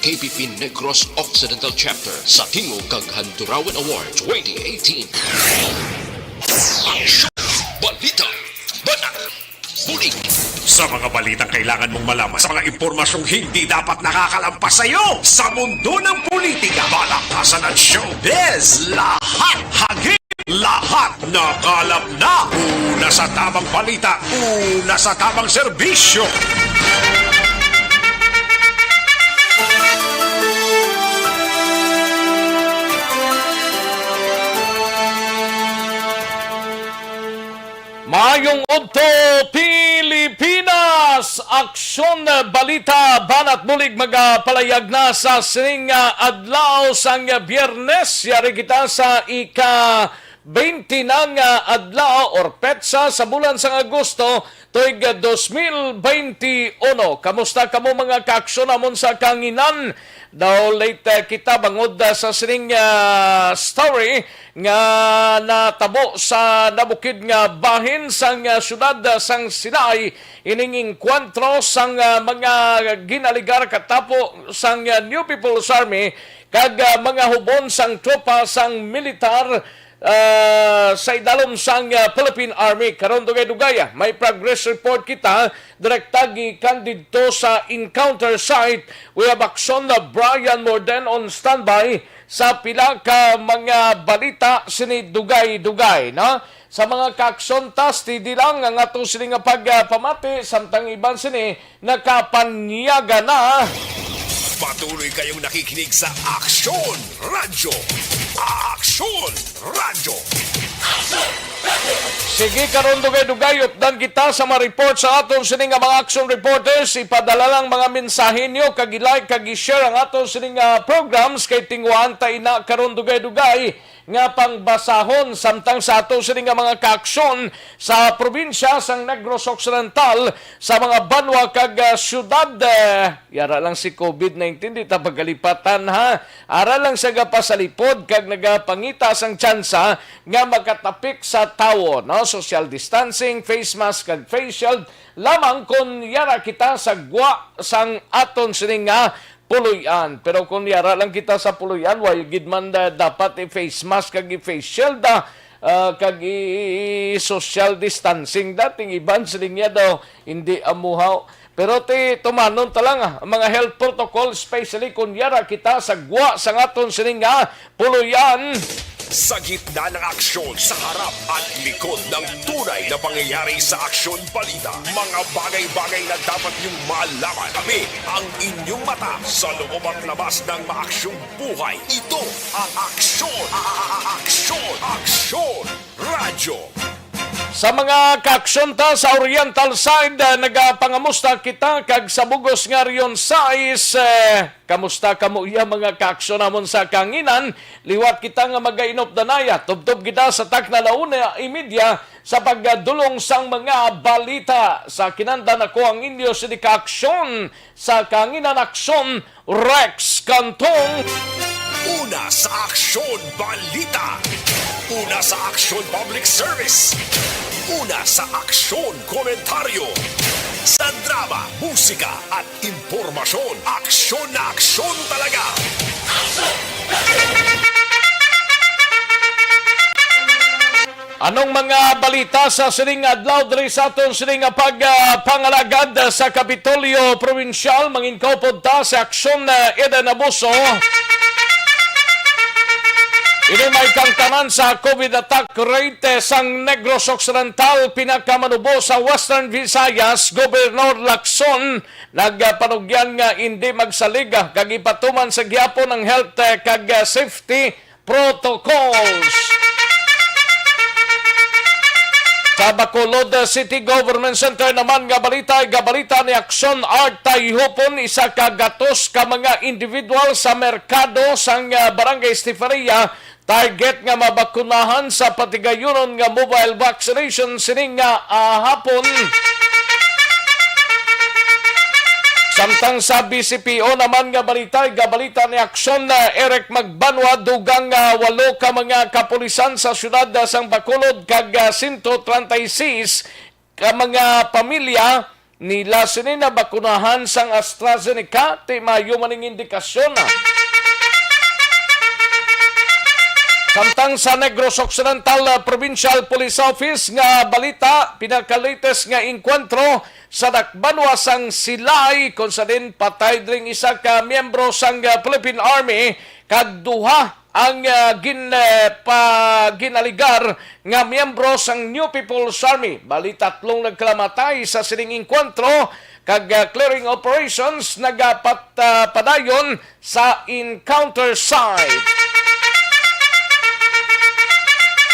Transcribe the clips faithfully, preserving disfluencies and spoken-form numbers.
K P P Negros Occidental Chapter sa Tingog kag Handurawan Award twenty eighteen. Aksyon! Balita! Banat! Bulig! Sa mga balitang kailangan mong malaman, sa mga impormasyong hindi dapat nakakalampas sa iyo, sa mundo ng politika, balakasan at showbiz, lahat hagip, lahat nakalap na. Una sa tamang balita, una sa tamang serbisyo. Maayong udto, Pilipinas! Aksyon, balita, banat bulig magapalayag na sa sining, ah, adlaw sang Biyernes. Yari kita sa ika twenty na nga adlaw or petsa sa bulan sang Agosto, tuig dos mil twenty-one. Kamusta kamo, mga kaaksyon namon sa kahanginan? Daw late, eh, kita bangod, ah, sa sining, ah, story nga natabo sa nabukid nga bahin sang, ah, siyudad, ah, sang Sinay, ining engkwentro sang, ah, mga ginaligar katapo sang, ah, New People's Army kag, ah, mga hubon sang tropa sang militar, ah, sa idalom sang, ah, Philippine Army. Karon, dugay-dugay, ah, may progress report kita direkta gikan didto sa encounter site. We have Aksyon na Brian Morden on standby sa pila ka mga balita sini dugay-dugay, no? Sa mga kaaksyon, ta, steady lang ang ato sini nga pagpamati, samtang iban sini nakapanyaga na. Patuloy kayong nakikinig sa Aksyon Radyo. Aksyon Radyo. Sige, karon dugay-dugay, updan kita sa mga report sa aton sini nga mga action reporters. Ipadala lang mga mensahe niyo, kag i-like, kag i-share ang aton sini nga programs, kay tinguhaan ta ina karon dugay-dugay nga pangbasahon, samtang sa ato sini nga mga kaaksyon sa probinsya sang Negros Occidental, sa mga banwa kag, ah, syudad. Eh, yara lang si covid nineteen, di ta pagalipatan, ha. Ara lang sa gapasalipod kag nagapangita sang tsansa nga makatapik sa tawo, no? Social distancing, face mask kag face shield lamang kon yara kita sa gwa sang aton sini nga puloy-an. Pero kung yara lang kita sa puloy-an, wala gid man da-, dapat i-face mask kag i-face shield, ah, ah, kag i-, i-, i-, social distancing. Dating iban siling niya daw, hindi amuhaw. Pero ti tumanon ta lang, ah, ang mga health protocol, especially kung yara kita sa gwa sang aton sining nga puloy-an. Sa gitna ng aksyon, sa harap at likod ng tunay na pangyayari sa Aksyon Balita, mga bagay-bagay na dapat niyong malaman. Kami ang inyong mata sa loob at labas ng maaksyong buhay. Ito ang Aksyon, a-, a-, a-, Aksyon, Aksyon Radyo. Sa mga kaaksyon ta sa Oriental side, ah, nagapangamusta kita kag sa bugos nga Region sais, eh, kamusta kamo iya, mga kaaksyon namon sa kahanginan? Liwat kita nga magainupdanaya, tubtob kita sa takna la una y media sa pagdulong sang mga balita. Sa kinandan, ako ang inyo sini ka aksyon sa kahanginan, Aksyon Rex Cantong. Una sa Aksyon Balita. Una sa Aksyon Public Service. Una sa Aksyon Komentaryo. Sa drama, musika, at impormasyon, aksyon na aksyon talaga. Anong mga balita sa sining adlaw diri sa aton sining nga pag, ah, pangalagad sa Kapitolyo Probinsyal? Mangin kaupod ta sa Aksyon, ah, Eden Abuso. Ini may kangtanan sa covid attack rate, eh, sang Negros Occidental, pinakamanubo sa Western Visayas, Gobernador Lacson, nagpanugyan nga indi magsalig, ah, kag ipatuman sa gihapon ang health, eh, kag, ah, safety protocols. Sa Bacolod City Government Center naman nga balita, gabalita ni Aksyon Art Tayhupon, isa ka gatos ka mga individual sa merkado sang, ah, Barangay Estefaria target nga mabakunahan sa patigayunon nga mobile vaccination sining nga, ah, hapon. Samtang sa B C P O naman nga balita, gabalita ni Aksyon, ah, Eric Magbanwa, dugang, ah, walo ka mga kapulisan sa siyudad, ah, sang Bacolod kag, ah, sento treinta y seis ka mga pamilya nila sini nabakunahan sang AstraZeneca, ti maayo man ning indikasyon, ah. Samtang sa Negros Occidental, ah, Provincial Police Office nga balita, pinaka-latest nga engkwentro sa dakbanwa sang Silay, kung sa din patay dring isa ka miyembro sang, ah, Philippine Army, kag duha ang, ah, gin-, eh, pa-, ginaligar nga miyembro sang New People's Army. Bali, tatlong nagkalamatay sa sining engkwentro, kag, ah, clearing operations nagapat-, ah, padayon sa encounter site.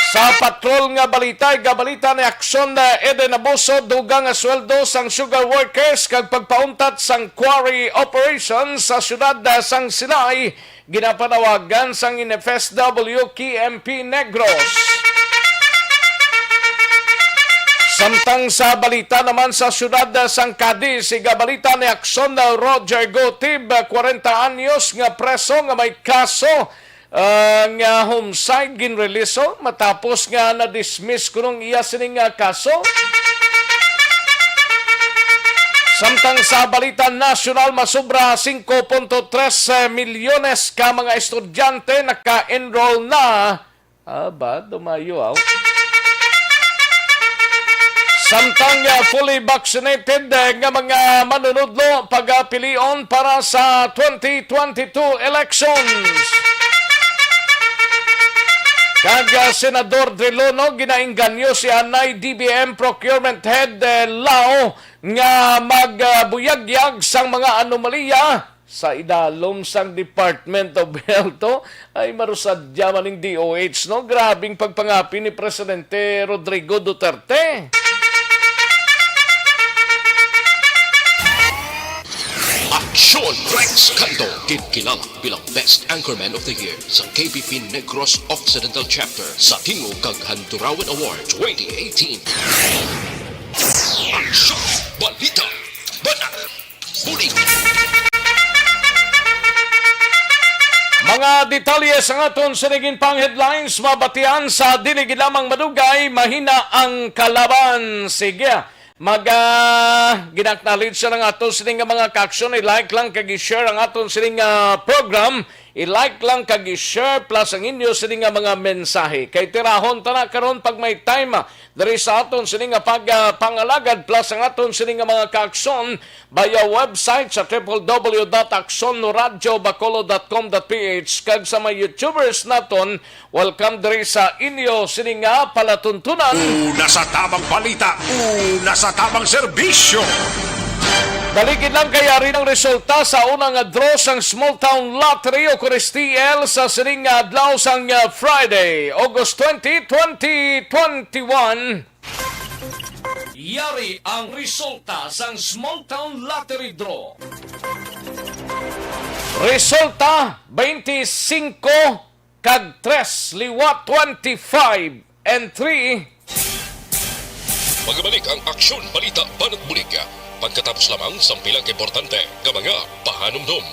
Sa patrol nga balita, gabalita ni Aksyon, ah, Eden Abuso, dugang nga sweldo sang sugar workers kag pagpauntat sang quarry operation sa siyudad, ah, sang Silay, ginapanawagan sang N F S W K M P Negros. Samtang sa balita naman sa siyudad, ah, sang Cadiz, igabalita ni Aksyon, ah, Roger Gotib, ah, kwarenta anyos nga preso nga may kaso, ah, nga homicide, ginreleaso matapos nga na-dismiss kuno ang iya sining, ah, kaso. Samtang sa balita nasyonal, masobra singko punto tres milyones ka mga estudyante naka-enroll na. Aba, dumayo, aw. Samtang, ah, fully vaccinated, eh, nga mga manunudlo pagapilion para sa twenty twenty-two elections. Kag, ah, Senador Drilon, no, ginaengganyo si anay D B M Procurement Head, eh, Lao nga magbuyagyag sang mga anomalya sa idalom sang Department of Health, oh. Ay, marusadya man ning D O H, no? Grabing pagpangapi ni Presidente Rodrigo Duterte. Aksyon Rex Canto, ginkilala bilang Best Anchorman of the Year sa K P P Negros Occidental Chapter sa Tingog kag Handurawan Award twenty eighteen. Aksyon! Balita! Banat! Bulig! Mga detalye sang aton sining pang headlines mabatian sa dili gid lamang madugay, mahina ang kalaban. Sige, mag, ah, gin-acknowledge na ang aton sining nga mga kaaksyon. I-like lang kag i-share ang aton sining nga program. I-like lang kag i-share plus ang inyo sining nga mga mensahe. Kay tirahon ta na karon pag may time, ah, diri sa aton sini nga pag, ah, pangalagad plus ang aton sini nga mga kaaksyon via website sa triple W dot aksyon radio bacolod dot com dot P H kag sa mga YouTubers naton, welcome diri sa inyo sini nga palatuntunan. Una sa tamang balita, una sa tamang serbisyo. Dali gid lang kay ari ang resulta sa una nga draw sang Small Town Lottery o Kuris T L sa sining nga adlaw sang, ah, Friday, August twenty, twenty twenty-one. Yari ang resulta sang Small Town Lottery Draw. Resulta, twenty-five kag tres, liwat twenty-five and three. Magabalik ang Aksyon, Balita, Banat, Bulig. Pagkatapos lamang sang pila ka importante nga mga pahanumdom.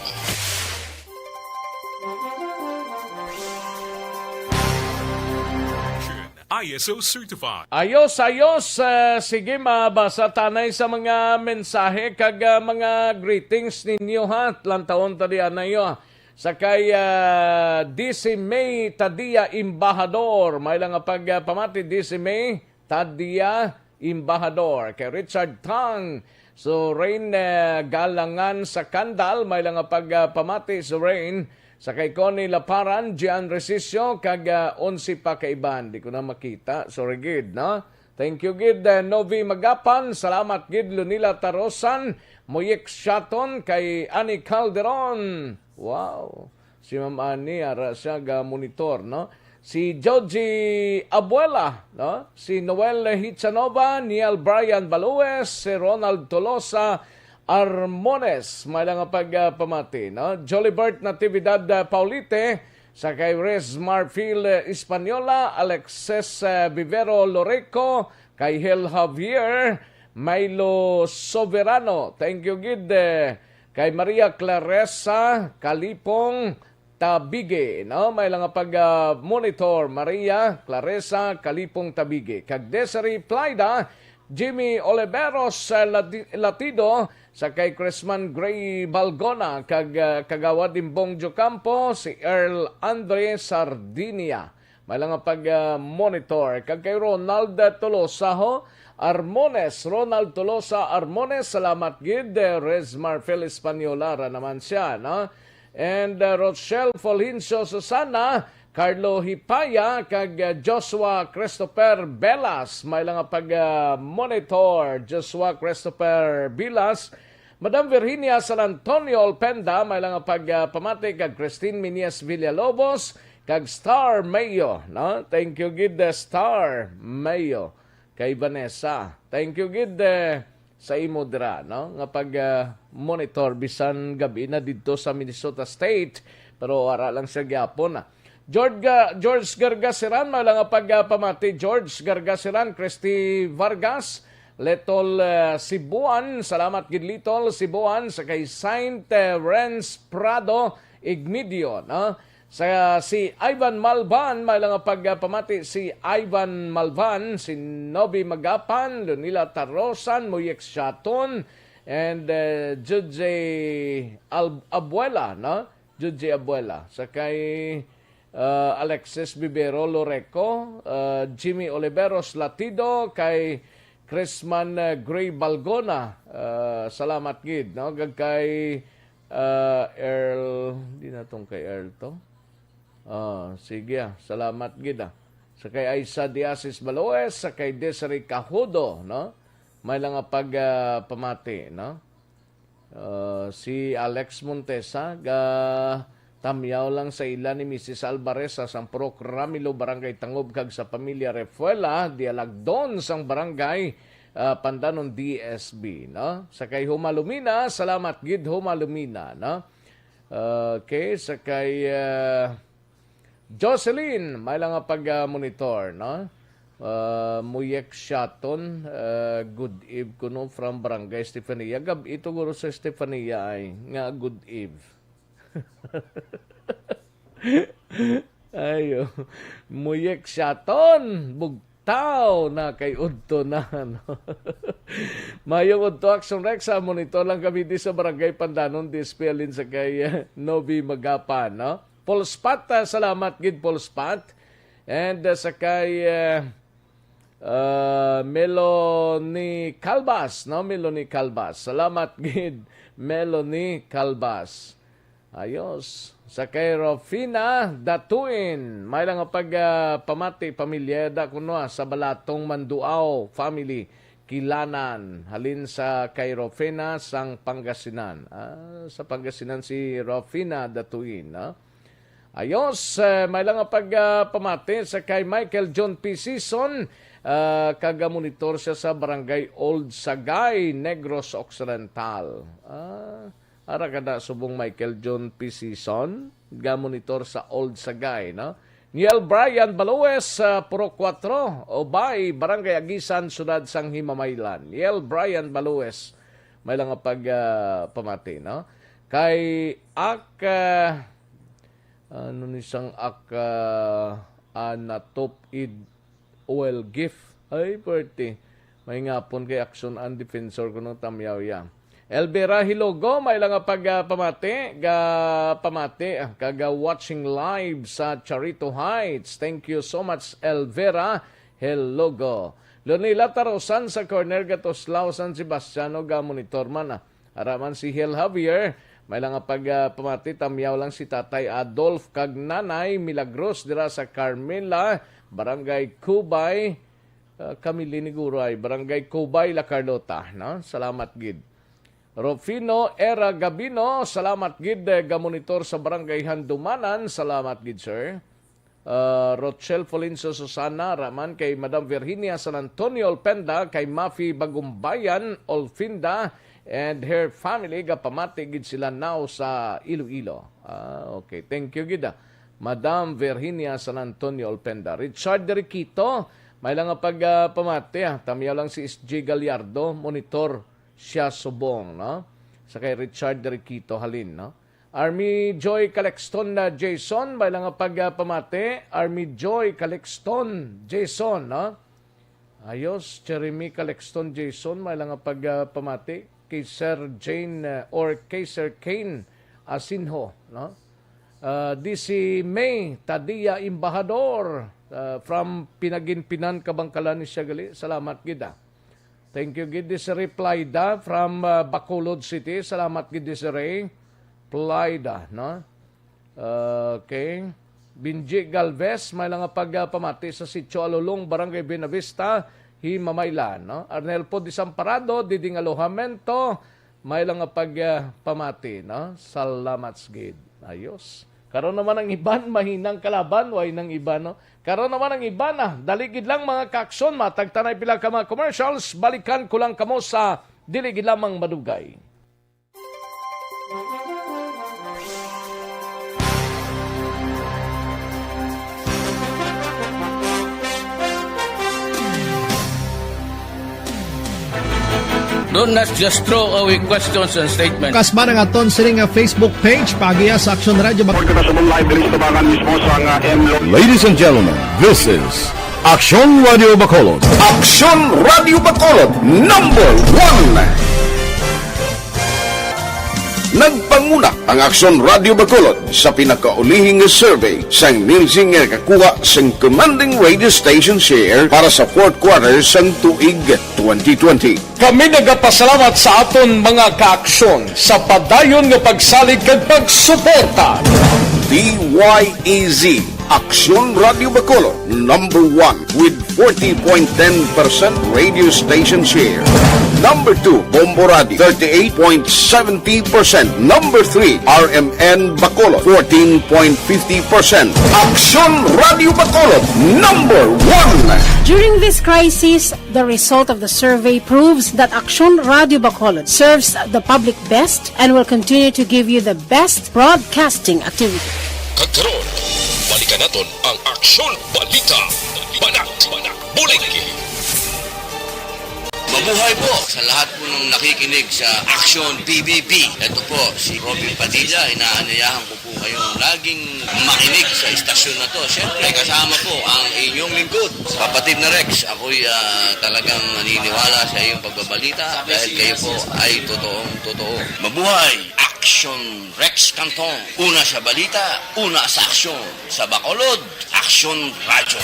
I S O certified. Ayos, ayos. Ah, sige, mabasa ta anay sa mga mensahe kag, ah, mga greetings ninyo, ha. Lantawon ta di anay, oh. Sa kay, ah, D C May Tadia Imbahador. May lang nga pag, ah, pamati, D C May Tadia Imbahador. Kay Richard Tang, so Rain, eh, Galangan sa Kandal, may lang nga pag, ah, pamati, so Rain. Sa kay Connie Laparan, Gian Resisio, kag, ah, onse pa ka iban. Di ko na makita. Sorry gid, no? Thank you gid, eh, Novi Magapan. Salamat gid, Lunila Tarosan, Moyek Shaton, kay Ani Calderon. Wow. Si Ma'am Ani, ara siya ga monitor, no? Si Joji Abuela, no? Si Noel Hichanova, Niel Brian Balues, si Ronald Tolosa Armones, may lang nga pag, ah, pamati, no? Jolibert Natividad, ah, Paulite, sa kay Res Marfil, eh, Española, Alexis, eh, Vivero Loreco, kay Hel Javier, Milo Soberano. Thank you gid, eh, kay Maria Claresa Calipong, Tabigi, no? May lang nga pag, ah, monitor, Maria Claresa Calipong Tabigi. Kag Desiree Plaida, Jimmy Oliveros, uh, Lati-, Latido, sa kay Chrisman Gray Balgona, kag, uh, Kagawad Imbong Jocampo, si Earl Andre Sardinia. May lang nga pag, uh, monitor. Kag kay Ronald Tolosa ho, Armones, Ronald Tolosa Armones, salamat gid. Uh, Resmar Phil Española ra naman siya, no? And, uh, Rochelle Fulgencio Susana, Carlo Hipaya, kag, uh, Joshua Christopher Velas. May lang nga pag, uh, monitor, Joshua Christopher Velas. Madam Virginia San Antonio Olpenda, may lang nga pag, uh, pamati kag Christine Minias Villalobos, kag Star Mayo, no? Thank you gid, uh, Star Mayo, kay Vanessa. Thank you gid, uh, sa imo dira, no? Nga pag, uh, monitor bisan gabi na didto sa Minnesota State, pero ara lang siya gyapon, ah. George Ga-, George Gargasiran, may lang nga pag, uh, pamati. George Gargasiran, Christy Vargas, Little, uh, Cebuan, salamat gid Little Cebuan, sa kay Saint, uh, Renz Prado Igmedio, no? Sa si Ivan Malvan, may lang nga pag, uh, pamati si Ivan Malvan, si Nobi Magapan, Lunila Tarosan, Muyek Siaton, and, uh, J J Al-, Abuela, no? J J Abuela. Sa kay, uh, Alexis Bibero Loreco, uh, Jimmy Oliveros Latido, kay Chrisman, uh, Gray Balgona, uh, salamat gid, no? Kag kay, uh, Earl, di na tong kay Earl to. Ah, sige, ah. Salamat gid, ah. Sa kay Aisa Diasis Baloes, sa kay Desiree Cajudo, no? May lang nga pag, ah, pamati, no? Ah, si Alex Montesa, ga tamyaw lang sa ila ni Missus Alvarez sa sang Purok Ramilo, Barangay Tangob, kag sa pamilya Refuela, Dialagdon sang Barangay, ah, Pandanon D S B, no? Sa kay Humalumina, salamat gid Humalumina, no? Okay, sa kay, ah, Jocelyn, may lang nga pag, ah, monitor, no? Ah, Muyek Siaton, ah, good eve kuno from Barangay Estefania. Gab-i to guro sa Estefania ay, nga good eve. Ayo. Muyek Siaton, bugtaw na kay udto na, no? Mayong udto, Action Rex, ah, monitor lang kami di sa Barangay Pandanon, D S P Alin sa kay, ah, Novi Magapan, no? Paul Spot, ah, salamat gid, Paul Spot. And, ah, sa kay, ah, ah, Melanie Calvas, no? Melanie Calvas. Salamat gid, Melanie Calvas. Ayos. Sa kay Rofina Datuin, may lang nga pag, ah, pamati, pamilya da kuno, ah, sa Balatong Manduao family, Kilanan, halin sa kay Rofina sang Pangasinan. Ah, sa Pangasinan si Rofina Datuin, ah. Ayos, eh, may lang nga pag, ah, pamati sa kay Michael John P. Season, ah, kaga monitor siya sa Barangay Old Sagay, Negros Occidental. Ah, ara ka na subong Michael John P. Season, ga monitor sa Old Sagay, no? Niel Brian Baloes, ah, Purok Kuwatro, Obay, Barangay Agisan, Siyudad sang Himamaylan. Niel Brian Baloes, may lang nga pag, ah, pamati, no? Kay Ak, ah, ano ni sang Ak, ah, Anatop Id Oil Gift. Ay, pwerte. May ngapon kay Action and Defensor kuno tamyaw ya. Elvira Hilogo, may lang nga pag, ah, pamati, ga pamati, ah, kaga watching live sa Charito Heights. Thank you so much, Elvira Hilogo. Lunila Tarosan sa corner, Gatuslao, San Sebastiano, ga monitor man, ah. Ara man si Hiel Javier, may lang nga pag, ah, pamati, tamyaw lang si Tatay Adolf kag Nanay Milagros dira sa Carmela, Barangay Cubay, ah, kami liniguro ay Barangay Cubay, La Carlota, no? Salamat gid. Rufino Era Gabino, salamat gid, eh, ga monitor sa Barangay Handumanan. Salamat gid, sir. Ah, Rochelle Folencio Susana, raman kay Madam Virginia San Antonio Olpenda, kay Mafi Bagumbayan Olfinda, and her family, gapamati gid sila now sa Iloilo. Ah, okay. Thank you gid, ah. Madam Virginia San Antonio Olpenda. Richard Riquito, may lang nga pag, ah, pamati, ah. Tamyaw lang si S J Gallardo, monitor siya subong, no? Sa kay Richard Riquito halin, no? Army Joy Calixton na Jason, may lang nga pag, ah, pamati. Army Joy Calixton Jason, no? Ayos, Jeremy Calixton Jason, may lang nga pag, ah, pamati kay Sir Jane, ah, or kay Sir Kane Asinho, no? Ah, D C May Tadia Imbahador, ah, from Pinaginpinan, Kabangkalan ni siya gali. Salamat gid, ah. Thank you gid, this reply da from, ah, Bacolod City. Salamat gid, this reply da, no? Okay. Benji Galvez, may lang nga pagpamati sa Sitio Alulong, Barangay Buenavista, Himamaylan, no? Arnelfo Desamparado, Diding Alojamento, may lang nga pagpamati, no? Salamat gid. Ayos. Karon naman ang iban, mahinang kalaban, way nang iban, no? Karon naman ang iban, ah. Dali gid lang, mga kaaksyon, matag ta na pila ka mga commercials, balikan ko lang kamo sa dili gid lamang madugay. Do not just throw away questions and statements. Kasman ang aton sini nga Facebook page, paagiha sa Aksyon Radio Bac- Report ka na sa Mumbai, bilis tabangan mismo sa nga M Lo- Ladies and gentlemen, this is Aksyon Radio Bacolod. Aksyon Radio Bacolod, number one. Nagpanguna ang Aksyon Radio Bacolod sa pinakaulihing nga survey sang Nielsen nga nakakuha sing commanding radio station share para sa fourth quarter sang tuig twenty twenty. Kami nagapasalamat sa aton mga kaaksyon sa padayon nga pagsalig kag pagsuporta. D Y E Z, Aksyon Radio Bacolod, number one with forty point ten percent radio station share. Number two, Bombo Radio, thirty-eight point seventy percent. Number three, R M N Bacolod, fourteen point fifty percent. Aksyon Radio Bacolod, number one. During this crisis, the result of the survey proves that Aksyon Radio Bacolod serves the public best and will continue to give you the best broadcasting activity. Kag karon, balikan naton ang Aksyon Balita. Banat, Bulig. Mabuhay po sa lahat po ng nakikinig sa Aksyon P B B. Ito po si Robin Padilla. Inaanyayahan ko po kayong laging makinig sa istasyon na to. Siyempre, kasama po ang inyong lingkod, kapatid na Rex. Ako'y, ah, talagang naniniwala sa iyong pagbabalita dahil kayo po ay totoong totoo. Mabuhay! Aksyon Rex Cantong. Una sa balita, una sa aksyon. Sa Bacolod, Aksyon Radyo.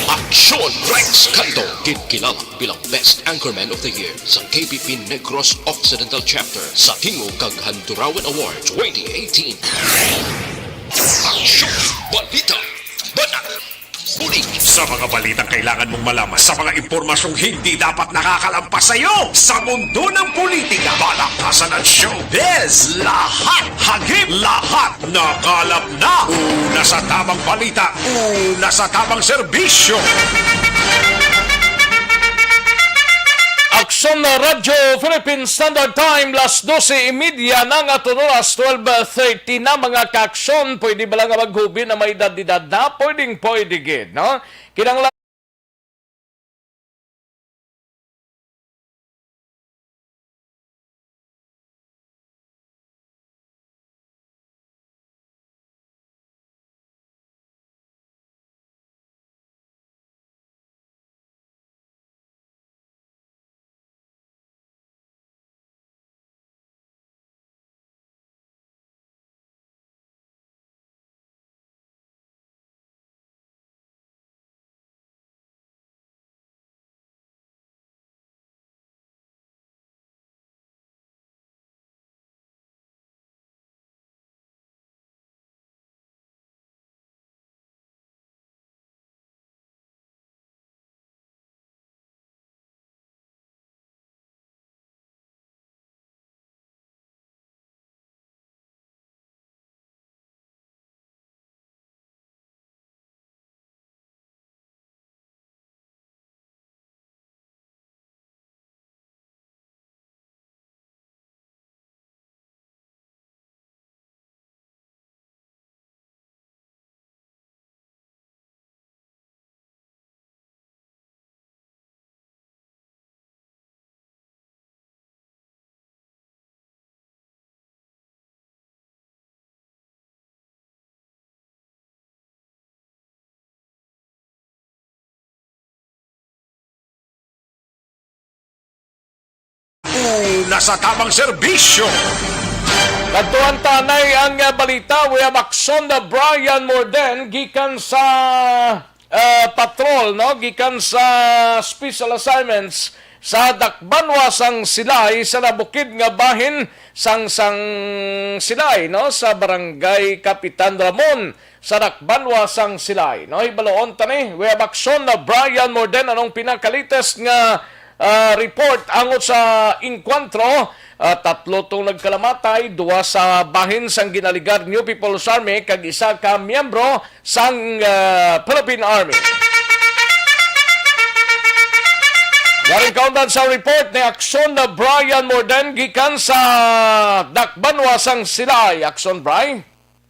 Aksyon Rex Cantong, ginkilala bilang Best Anchorman of the Year sa K P P Negros Occidental Chapter sa Tingog kag Handurawan Award twenty eighteen. Aksyon Balita. Banat. Bulig. Sa mga balitang kailangan mong malaman, sa mga impormasyong hindi dapat nakakalampas sa iyo, sa mundo ng politika, palakasan at showbiz, lahat, hagip, lahat, nakalap na. Una sa tamang balita, una sa tamang serbisyo. Aksyon na Radyo Philippine Standard Time, las dose y media na nga tuno, las twelve thirty na, mga kaaksyon. Pwede ba lang nga maghubi na may edad-edad na? Pwedeng pwede gid, no? Kinahanglan sa tamang serbisyo. Kadtuan ta anay ang, ah, balita. We have Aksyon na Brian Morden gikan sa, ah, patrol, no? Gikan sa special assignments sa Dakbanwa sang Silay, sa nabukid nga bahin sang, sang Silay, no? Sa Barangay Kapitan Ramon sa Dakbanwa sang Silay, no? Hibaloon ta ni. We have Aksyon na Brian Morden. Anong pinaka-latest nga, ah, report angot sa inkwentro? Ah, tatlo tong nagkalamatay, duha sa bahin sang ginaligar New People's Army kag isa ka miyembro sang, ah, Philippine Army. Garing kaundan sa report ni Aksyon na Brian Morden gikan sa Dakbanwa sang Silay. Aksyon, Bri.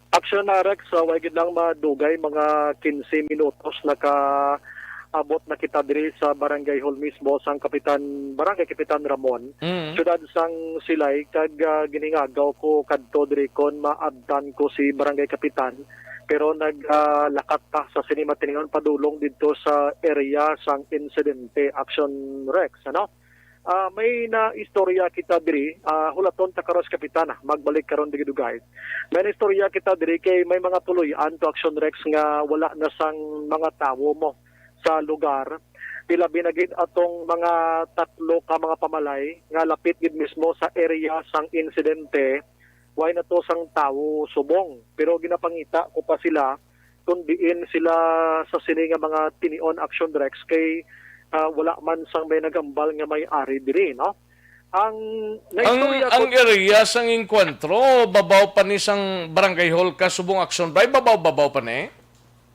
Aksyon na, Rex, sa way gid lang madugay, mga quince minutos nakaabot na kita diri sa barangay hall mismo sang Kapitan, Barangay Kapitan Ramon, Mm. siyudad sang Silay, kag, ah, ginhingagaw ko kadto diri kon maabtan ko si Barangay Kapitan, pero nag, ah, lakat ta sa sini matinion padulong didto sa area sang insidente. Aksyon, Rex, ano? Ah, may naistorya kita diri, ah, hulaton ta karon sa Kapitan, ah, magbalik karon dugay-dugay. May naistorya kita diri kay may mga puloy-an to, Aksyon Rex, nga wala na sang mga tawo mo sa lugar. Ilabi na gid atong mga tatlo ka mga pamalay nga lapit gid mismo sa area sang insidente. Way na to sang tawo subong, pero ginapangita ko pa sila kung diin sila sa sini nga mga tinion, Aksyon Rex, kay, ah, wala man sang may nagambal nga may ari diri, no? Ang Ang, naistorya ko ang area sang inkwentro, babaw pa ni sang barangay hall ka subong, Aksyon, bay? Babaw, babaw pa ni?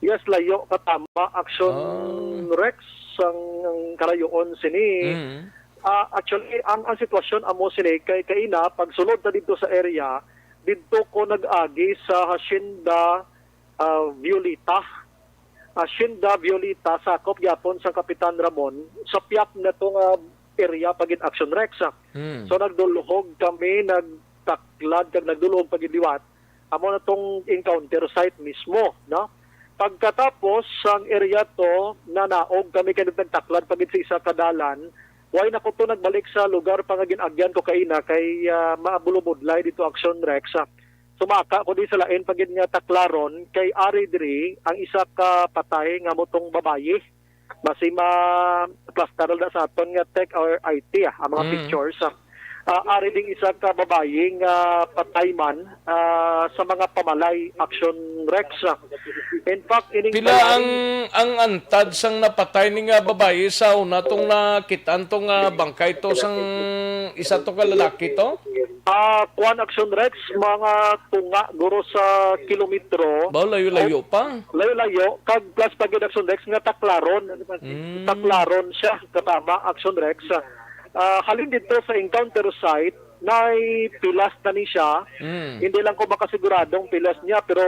Yes, layo ka tama, Aksyon Ah. Rex, ang, ang kalayoon sini. Mm. Ah, actually, ang, ang sitwasyon amo sini, kay kaina, pagsulod ta didto sa area, didto ko nag-agi sa Hacienda, ah, Violeta. Hacienda Violeta, sakop gyapon sa Kapitan Ramon, sa piyap na to nga area pa gid, Aksyon Rex, ah. Hmm. So, nagdulhog kami, nagtaklad, kag nagdulhog pa gid liwat. Amo na tong encounter site mismo, no? Pagkatapos sang area to, nanaog kami kay nagtaklad pa gid sa isa ka dalan. Way na ko to nagbalik sa lugar pa nga gin-agyan ko kaina kay, ah, maabulobudlay dito, Aksyon Rex, ah. Sumaka ko di sa lain pa gid nga taklaron kay ari diri ang isa ka patay nga mutong babayi. Basi ma-plastar na sa aton nga tech or I T, ah, ang mga Mm. pictures, ah. Ah, ari ding isa ka babayi nga patay man, ah, sa mga pamalay, Aksyon Rex, ah. In fact, ining Pila balay ang, ang antad sang napatay ni nga babayi sa una tong nakit-an to nga bangkay to sang isa to ka lalaki to? Ah, kuwan, Aksyon Rex, mga tunga guro sa kilometro. Ba, layo-layo pa. Layo-layo, kag plus pa gid, Aksyon Rex, nga taklaron. Mm. Taklaron siya, katama, Aksyon Rex. Ah, halin dito sa encounter site, nay pilas na ni siya. Mm. Hindi lang ko makasiguradong pilas niya, pero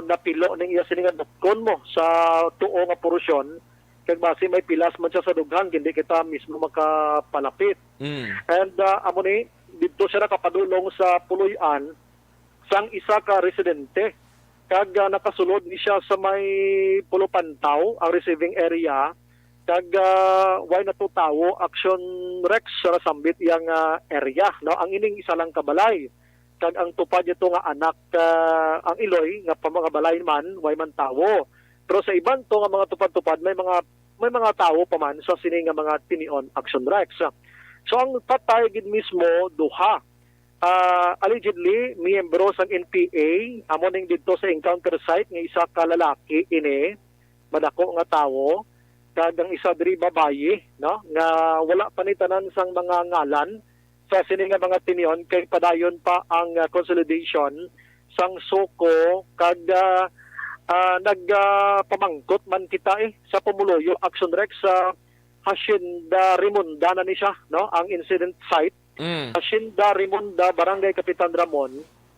napilo ning iya sini nga dutkon mo sa tuo nga porusyon. Kag basi may pilas man siya sa dughan, hindi kita mismo makapalapit. Mm. And, ah, amo ni, dito siya nakapadulong sa puloy-an sang isa ka residente. Kag, ah, nakasulod ni siya sa may Pulo Pantaw, ang receiving area. Kag, ah, way na to tawo, Aksyon Rex, sa nasambit iyang, ah, area, no? Ang ining isa lang ka balay. Kag ang tupad niya to nga anak, ah, ang iloy, nga pa mga balay man, way man tawo. Pero sa iban to nga mga tupad-tupad, may mga, may mga tawo pa man sa sini nga mga tinion, Aksyon Rex. So, ang patay gid mismo, duha. Ah, allegedly, miyembro sang N P A, amo ning didto sa encounter site nga isa ka lalaki ini, madako nga tawo, kag ang isa diri babayi, no, nga wala pa ni tanan sang mga ngalan sa sini nga mga tinion, kay padayon pa ang, ah, consolidation sang SOCO, kag, ah, ah, nag, ah, pamangkot man kita, eh, sa pumuluyo, Aksyon Rex, sa Hacienda Rimonda na ni siya, no, ang incident site. Mm. Hacienda Rimonda, Barangay Kapitan Ramon,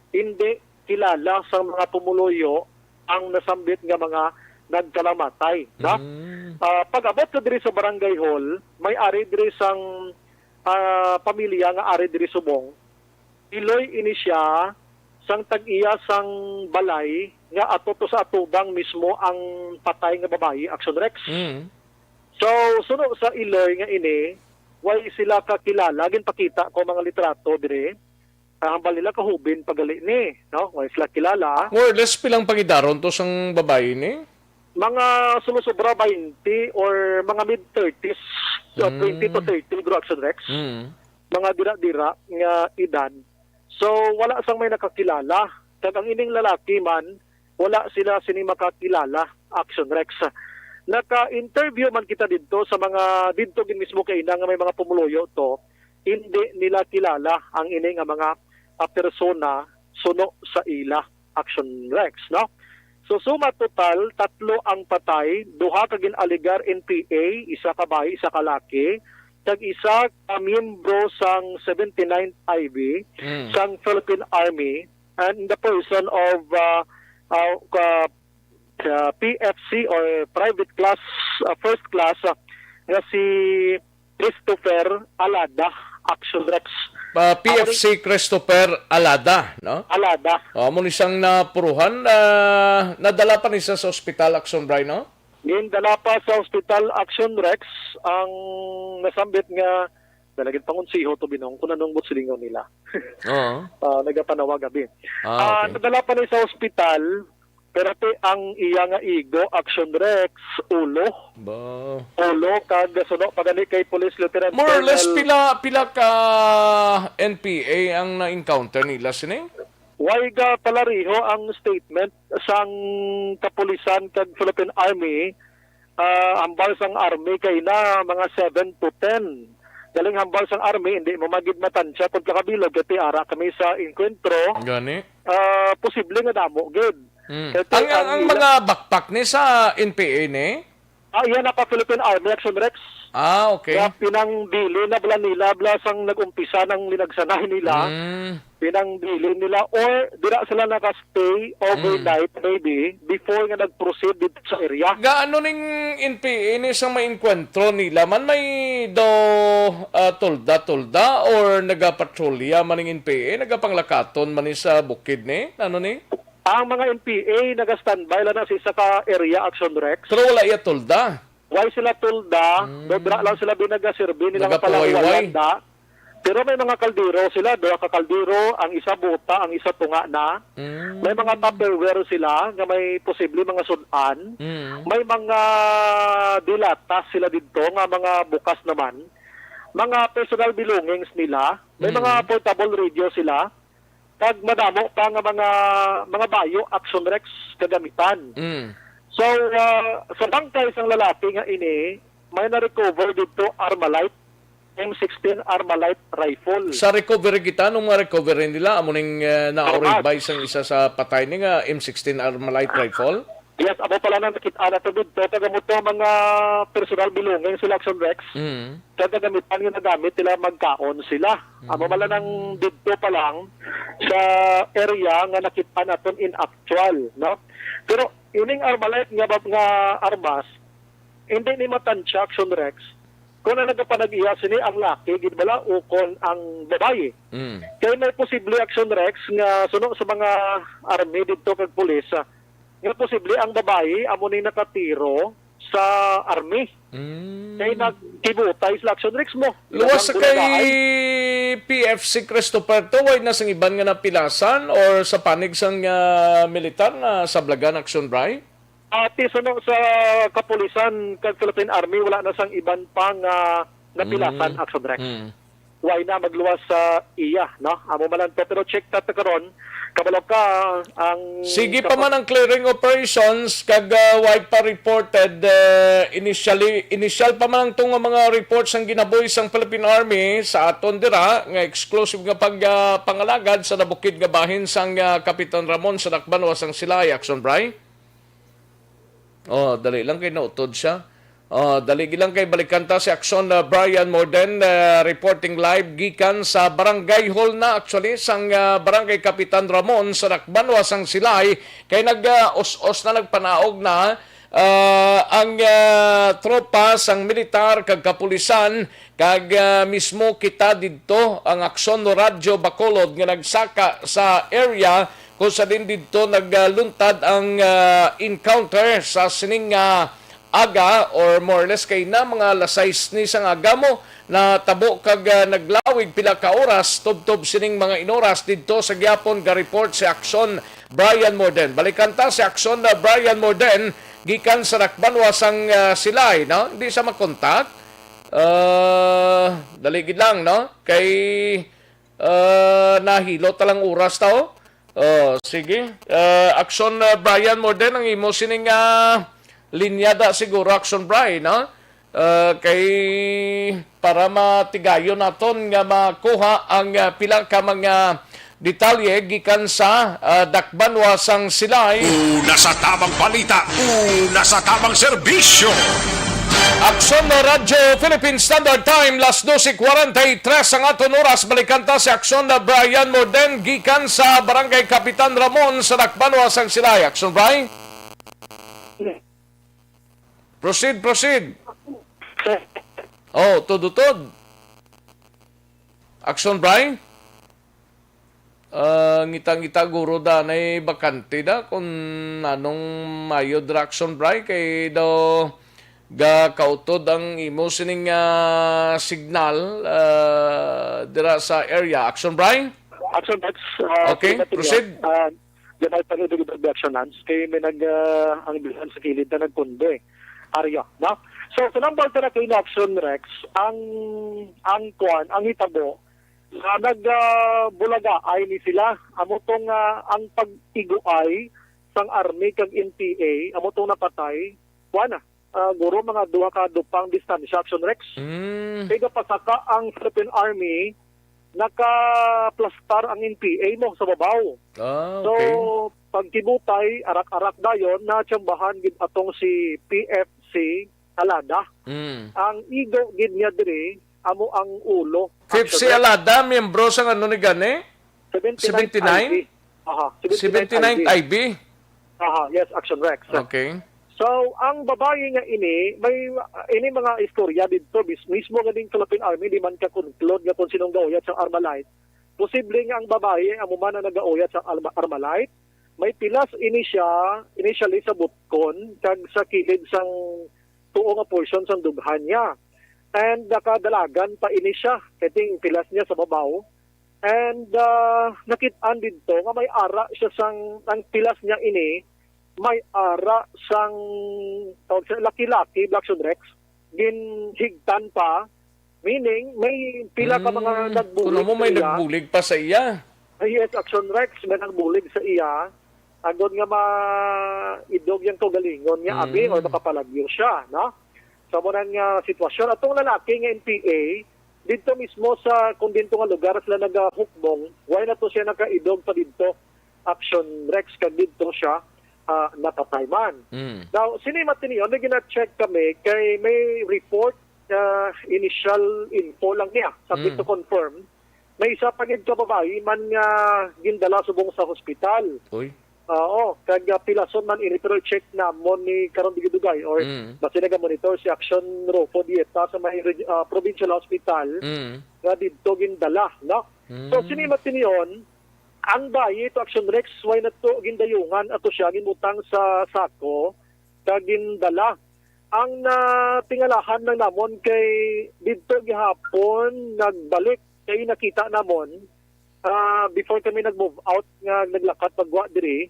hindi kilala sa mga pumuluyo ang nasambit nga mga nagkalamatay, no? Mm. Ah, pag-abot ko diri sa barangay hall, may ari diri sang, ah, pamilya nga ari diri subong. Iloy ini siya sang tag-iya sang balay nga ato to sa atubang mismo ang patay nga babayi, Aksyon Rex. Mm. So, suno sa iloy nga ini, way sila kakilala. Ginpakita ko mga litrato diri. Ah, hambal nila kahubin pa gali ni, no? Way sila kilala. More or less, pilang pangidaron to sang babayi ni? Mga sumusobra twenty or mga mid thirties, so Mm. twenty to thirty, Bro Action Rex. Mm. Mga dira-dira nga edad. So, wala sang may nakakilala. Kag ang ining lalaki man, wala sila sini makakilala, Action Rex. Naka-interview man kita didto sa mga, didto gid mismo kaina nga may mga pumuluyo to, hindi nila kilala ang ini nga mga, ah, persona suno sa ila, Action Rex, no? So, suma total, tatlo ang patay, duha ka gin-alegar N P A, isa ka bayi, isa ka laki, kag isa ka miyembro sang seventy-ninth I B Mm. sang Philippine Army, and in the person of, uh, uh, ka, ka P F C or private class, uh, first class, uh, nga si Christopher Alada, Action Rex. Ah, P F C Christopher Alada, no? Alada. Oh, amo ni siyang napuruhan, ah, nadala pa ni siya sa ospital, Action Bry, no? Gindala pa sa ospital, Action Rex, ang nasambit nga, dalagit pangunsiho to, Binong, kung anong buot silingon nila. Oo. Ah, nagapanawag abi. Ah, Ah, okay. Nadala pa ni sa ospital, pero ti ang iya nga igo, Action Rex, ulo. Ba. Ulo, kag suno pa gani kay Police Lieutenant More or less, Colonel pila, pila ka N P A ang na-encounter nila sini? Way ga palariho ang statement sang kapulisan kag Philippine Army, ah, hambal sang Army kay na mga seven to ten. Galing hambal sang Army, hindi mo magid matansya kung kakabilog kay ara kami sa engkwentro. Gani? Ah, posible nga damo gid. Mm. Kay Ang, ang, ang ang ila- mga backpack ni sa N P A ni? Ah, iya na pa Philippine Army Action Rex. Ah, okay. Nga pinangbilin na bala nila, bala sang nag-umpisa ng linagsanay nila. Mm. Pinangbilin nila or dira sila naka-stay overnight, Mm. maybe, before nga nag-proceed dito sa area. Gaano ning N P A ni sa maengkwentro nila man may do, ah, tolda-tolda or nagapatrolya man ning N P A, nagapanglakaton man ni sa bukid ni? Ano ni? Ang mga N P A naga-standby lang na sa isa ka area, Action Rex. Pero wala iya tolda. Why sila tolda? Mm. Do dira lang sila binagasirbi nila nga Nagapawayway. Palawayan da. Pero may mga kaldero sila, duha ka kaldero, ang isa buta, ang isa tunga na. Mm. May mga Tupperware sila nga may posible mga sud-an. Mm. May mga dilatas sila didto nga mga bukas naman. Mga personal belongings nila. May Mm. mga portable radio sila. Kag madamo pa nga mga, mga bayo, Action Rex, kagamitan. Mm. So, ah, sa bangkay sang lalaki nga ini, may na-recover didto Armalite, M sixteen Armalite rifle. Sa recovery kita, anong mga recovery nila? Amo ning, eh, nauribay Armas. Sang isa sa patay ni nga M sixteen Armalite rifle? Yes, amo pala nang nakita nato didto, kag amo to mga personal belongings sila, Action Rex. Mm. Kag kagamitan nga nagamit nila magkaon sila. Amo Mm. pala nang didto pa lang sa area nga nakita naton in actual, no? Pero ining Armalite nga ba, nga armas, hindi ni matansya, Action Rex, kung ang nagapanag-iya sini ang laki gid bala o kon ang babayi. Mm. Kay may posible, Action Rex, nga suno sa mga army didto kag pulis, ah, nga posible ang babayi amo ni nakatiro sa army. Mm. Kay nagkibutay sila, Action Rex, mo. Luwas sa Ilang kay bulagahan. P F C Christopher to, way na sang iban nga napilasan or sa panig sang, ah, militar na sablagan, Action Bry? Ati suno sa kapulisan kag Philippine Army, wala na sang iban pa nga napilasan, Mm. Action Rex. Mm. Way na magluwas sa iya, no? Amo man lang to, pero check ta, ta karon, kabalo ka ang Sige pa kapa- man ang clearing operations, kag, ah, way pa reported, ah, initially, initial pa man ang to nga mga reports ang ginabuhi sang Philippine Army sa aton dira nga exclusive nga pag, ah, pangalagad sa nabukid nga bahin sang, ah, Kapitan Ramon sa Dakbanwa sang Silay, Action Bry. Oh, dali lang kay nautod siya. Oh, dali lang kay balikan ta si Action, uh, Brian Morden, uh, reporting live gikan sa Barangay Hall na, actually, sang, uh, Barangay Kapitan Ramon sa Dakbanwa sang Silay, kay nag, uh, us-us na, nagpanaog na, uh, ang, uh, tropa sang militar kag kapulisan, kag, uh, mismo kita didto, ang Action Radyo Bacolod nga nagsaka sa area kung sa din didto nagluntad ang, ah, encounter sa sining, ah, aga, or more or less kay na mga alas sais ni sang aga mo natabo kag, ah, naglawig pila ka oras tubtob sining mga inoras didto sa gihapon ga report si Action Brian Morden. Balikan ta si Action, ah, Brian Morden gikan sa Dakbanwa sang, ah, Silay, no? Hindi sa makontak. Ah, dali gid lang, no? Kay, ah, nahilo ta lang oras ta, oh. Oh, sige. Ah, Action, ah, Brian Morden, ang imo sining, ah, linya da siguro, Action Brian, no? Ah, kay para matigayon naton nga makuha ang, ah, pila ka mga detalye gikan sa, ah, Dakbanwa sang Silay. Una sa tamang balita, una sa tamang serbisyo. Aksyon na Radyo Philippine Standard Time, las dose cuarenta y tres ang aton oras. Balikan ta si Aksyon na Brian Morden gikan sa Barangay Kapitan Ramon sa Dakbanwa sang Silay. Aksyon, Brian? Proceed, proceed. Oh, tudutod. Aksyon, Brian? Ah, ngita-ngita guro danay bakante da kung anong mayo dira, Action Bry, kay daw gakautod ang imo sining, ah, signal, ah, dira sa area. Action Bry? Action Rex, ah, Okay, sige, sige, proceed. Ah, Jamal Panudo, Gibag Reaction Hands, kay may nag, ah, ang bilan sa kilid na nagkundi. Area, no? So, sa number na kay Action Rex, ang, ang kuan, ang hitabo, nga nag, ah, bulagaay ni sila. Amo tong, ah, ang pag-iguay sang army kag N P A, amo tong napatay. Kuan, ah, guro mga duha ka dupang distansya, Action Rex. Mm. Kay gapasaka ang Philippine Army, nakaplastar ang N P A mo sa babaw. Ah, So, okay. pagkibutay, arak-arak dayon, natsambahan gid atong si P F C Alada. Mm. Ang igo gid niya diri, amo ang ulo. Fifth si Actually, Alada, miyembro sa ano ni gani? seventy-nine seventy-nine? I B. Aha, seventy-nine seventy-nine I B. I B? Aha, yes, Action Rex. Okay. So, ang babayi nga ini, may, ini mga istorya didto, mis-, mismo nga ning Philippine Army, di man ka-conclude nga kung sinong gauyat sa Armalite. Posible nga ang babayi, amo man ang nagauyat sa Arma-, Armalite. May pilas ini siya, initially sa butkon, kag sa kilid sang tuo nga portion sang dughan niya. And nakadalagan pa ini siya, kay ting pilas niya sa babaw. And, ah, nakit-an didto nga may ara siya sang, ang pilas niya ini, may ara sang, tawag siya, laki-laki, Blackson Rex, ginhigtan pa, meaning, may pila ka mga Mm. nagbulig Kuno mo sa may iya. nagbulig pa sa iya. Ah, yes, Action Rex, may nagbulig sa iya. Agod nga maidog yang kaugalingon niya, abi, Mm. or makapalagyo siya, no? Sa mo nga sitwasyon, atong lalaki nga N P A, didto mismo sa kung didto nga lugar sila nagahukbong, why na to siya nakaidog pa didto, Action Rex, kag didto siya, ah, napatay man. Mm. Now, sini matiniyon, may gina-check kami kay may report, ah, initial info lang niya, subject Mm. to confirm. May isa pa gid ka babayi man nga gindala subong sa hospital. Uy. Oo, kag, ah, pilason man ini, pero check namon ni karon dugay-dugay or Mm. basi naga-monitor si Action Rufo Dieta sa may reg-, ah, provincial hospital Mm. nga didto gindala, no? So, Mm. sini matiniyon, ang bayi to Action Rex, why na to gindayungan ato siya, ginbutang sa sako, kag gindala. Ang natingalahan lang namon kay didto gihapon nagbalik kay nakita namon, ah, before kami nag-move out nga naglakat pagwa diri,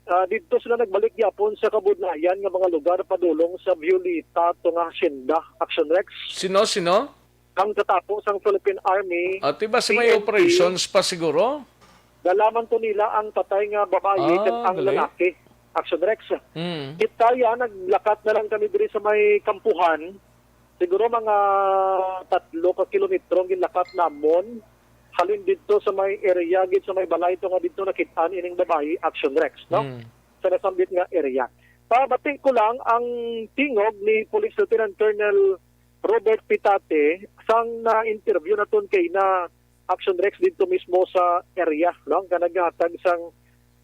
ah, didto sila nagbalik gihapon sa Kabudlayan nga mga lugar padulong sa Violeta to nga hacienda, Action Rex. Sino, sino? Ang katapo sang Philippine Army, Ati ba si may P N P, operations pa siguro? Dala man to nila ang patay nga babayi Ah, kag ang gali. lalaki. Action Rex. Hmm. Kita ya, naglakat na lang kami diri sa may kampuhan. Siguro mga tatlo ka kilometro ang ginlakat namon. Halin didto sa may area, gid sa may balay to nga didto nakit-an ining babayi, Action Rex, no? Hmm. Sa nasambit nga area. Pabati ko lang ang tingog ni Police Lieutenant Colonel Robert Pitate sang na-interview naton kay na Action Rex didto mismo sa area, no? Nga naghatag sang,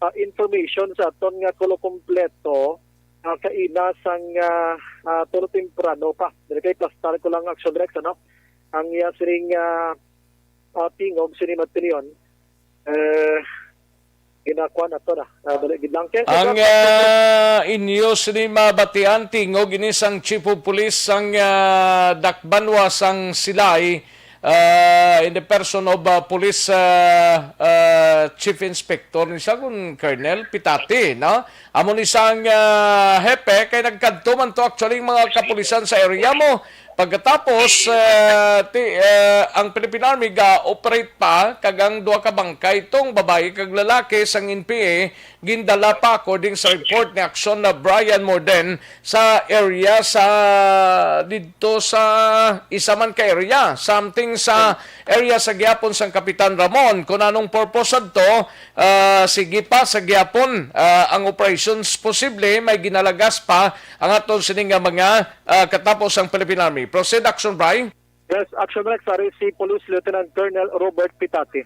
ah, information sa aton nga kulo kompleto, ah, kaina sang, ah, ah, tulo temprano pa. Dili kay plastar ko lang Action Rex, ano? Ang iya sining, ah, ah, tingog sini matinion. Eh, Ginakuha na to na. Ah, dali gid lang. Kaya Ang ah, inyo sini mabatian, tingog ini sang Chief of Police sang ah, Dakbanwa sang Silay, ah, in the person of ah, Police ah, ah, Chief Inspector ni siya kun Colonel Pitati, no? Amo ni sang ah, hepe kay nagkadto man to actually ang mga kapulisan sa area mo. Pagkatapos, ah, ti, ah, ang Philippine Army ga-operate pa kag ang duha ka bangkay tong babayi kag lalaki sang N P A gindala pa, according sa report ni Action na Brian Morden, sa area sa didto sa isa man ka area, something sa area sa gihapon sang Kapitan Ramon. Kung anong purpose adto, ah, sige pa sa gihapon, ah, ang operations, posible may ginalagas pa ang aton sini nga mga ah, katapos ang Philippine Army. Proceed, Action Bry. Yes, Action Rex, ari si Police Lieutenant Colonel Robert Pitati.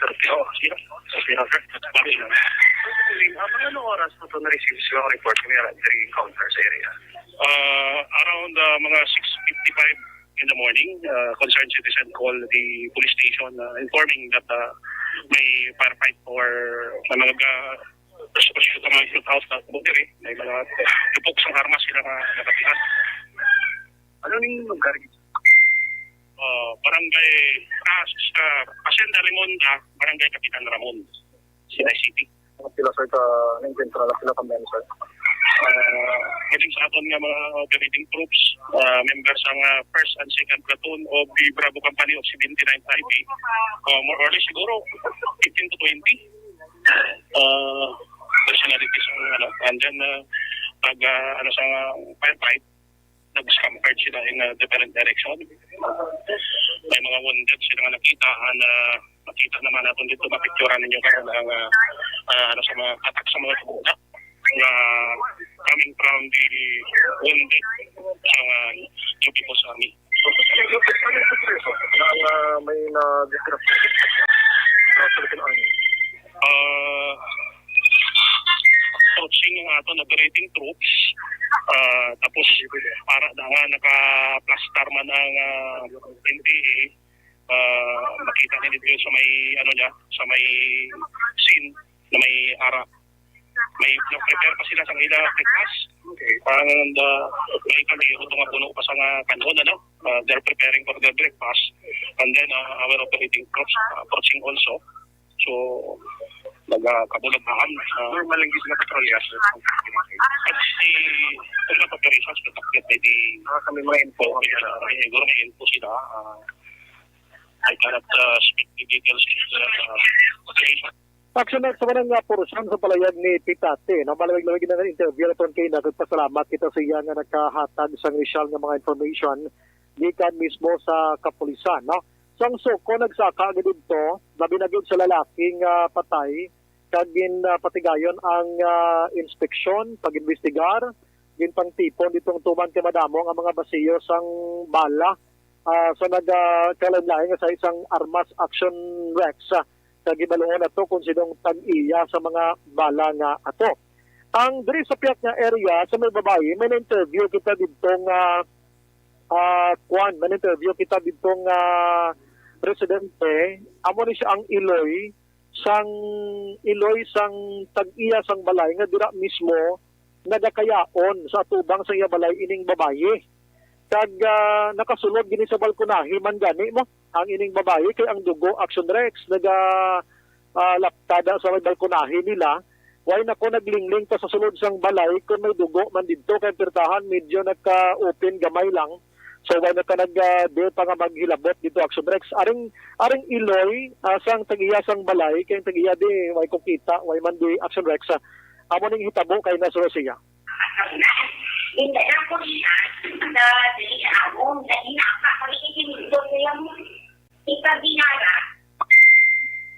Curfew, sino? Curfew, sir. Ah, mga anong oras po ito na-receive yung report na may three encounter sa area? Uh, around uh, mga six fifty-five in the morning, uh, concerned citizen call the police station uh, informing that uh, may firefight or may mga ga- shoot out na buti eh. May mga tupok sang armas sila nga nakatihan. Ano ning lugar? Uh, barangay, ah, sa Hacienda Remonda, Barangay Kapitan Ramon, Silay City. Sila, sir, sa nag-encounter na sila kami, sir. Uh, pwedeng sa aton nga mga operating troops, uh, members sang uh, first and second platoon of the Bravo Company of seventy-ninth I P, uh, more or less siguro fifteen to twenty. Uh, personalities ang ano, and then uh, pag uh, ano sa uh, firefight, nag-scampered sila in a different direction. May mga wounded sila nga nakita, and uh, nakita naman natin dito, mapicturan ninyo kayo ang uh, uh, ano sa mga attack sa mga tuguna nga coming from the wounded sa uh, Yubiko Sami. Ang uh, may na-disrupt sa Philippine Army. Uh, approaching ang aton operating troops. Uh, tapos para na nga naka-plastar man ang uh, N P A, uh, makita ni dito sa may ano niya, sa may scene na may ara. May nag-prepare pa sila sa ila breakfast. And uh, may kami ito nga puno pa sa nga kanon, ano? Uh, they're preparing for their breakfast. And then uh, our operating troops uh, approaching also. So, nagkabulaghaan. Uh, normal lang gid nga patrolya, sir. At si combat operations conducted by the Ah, kami mga info. Siguro may info sila. Uh, I cannot uh, speak the details of the uh, operation. Action Rex, sa manang nga portion sa palayag ni Pitate, no, malawig-lawig na interview naton kay nagpasalamat kita sa iya nga nakahatag sang initial nga mga information gikan mismo sa kapulisan, no. Sang suko nagsaka gid didto, labi na gid sa lalaki nga patay, kag gin ah, patigayon ang ah, inspeksyon, pag-imbestigar, ginpangtipon ditong tuman kay madamo nga mga basiyo sang bala ah, sa nagkalain-lain nga sa isang armas, Action Rex, ah, kag hibaluon nato kung sinong tag-iya sa mga bala nga ato. Ang diri sa pihak nga area sa may babayi, may na-interview kita didto nga ah, kwan, may na-interview kita didto nga residente. Amo ni siya ang iloy sang iloy sang tag-iya sang balay nga dira mismo nagakayaon sa atubang sa iya balay ining babayi. Kag ah, nakasulod gini sa balkonahe man gani mo ang ining babayi kay ang dugo, Action Rex, naga ah, laptada sa may balkonahe nila. Way na ko naglingling pa sa sulod sang balay kung may dugo man didto kay pirtahan medyo nagka-open gamay lang. So way na ka nag ah, di pa nga maghilabot didto, Action Rex. Aring aring iloy ah, sang tag-iya sang balay kay ang tag-iya di way ko kita, way man di, Action Rex. Ah, amo ning hitabo kay na sa Russia. Hindi na ko siya sa dili ako, dahil na ako, hindi ko nila mo. Ipabinara.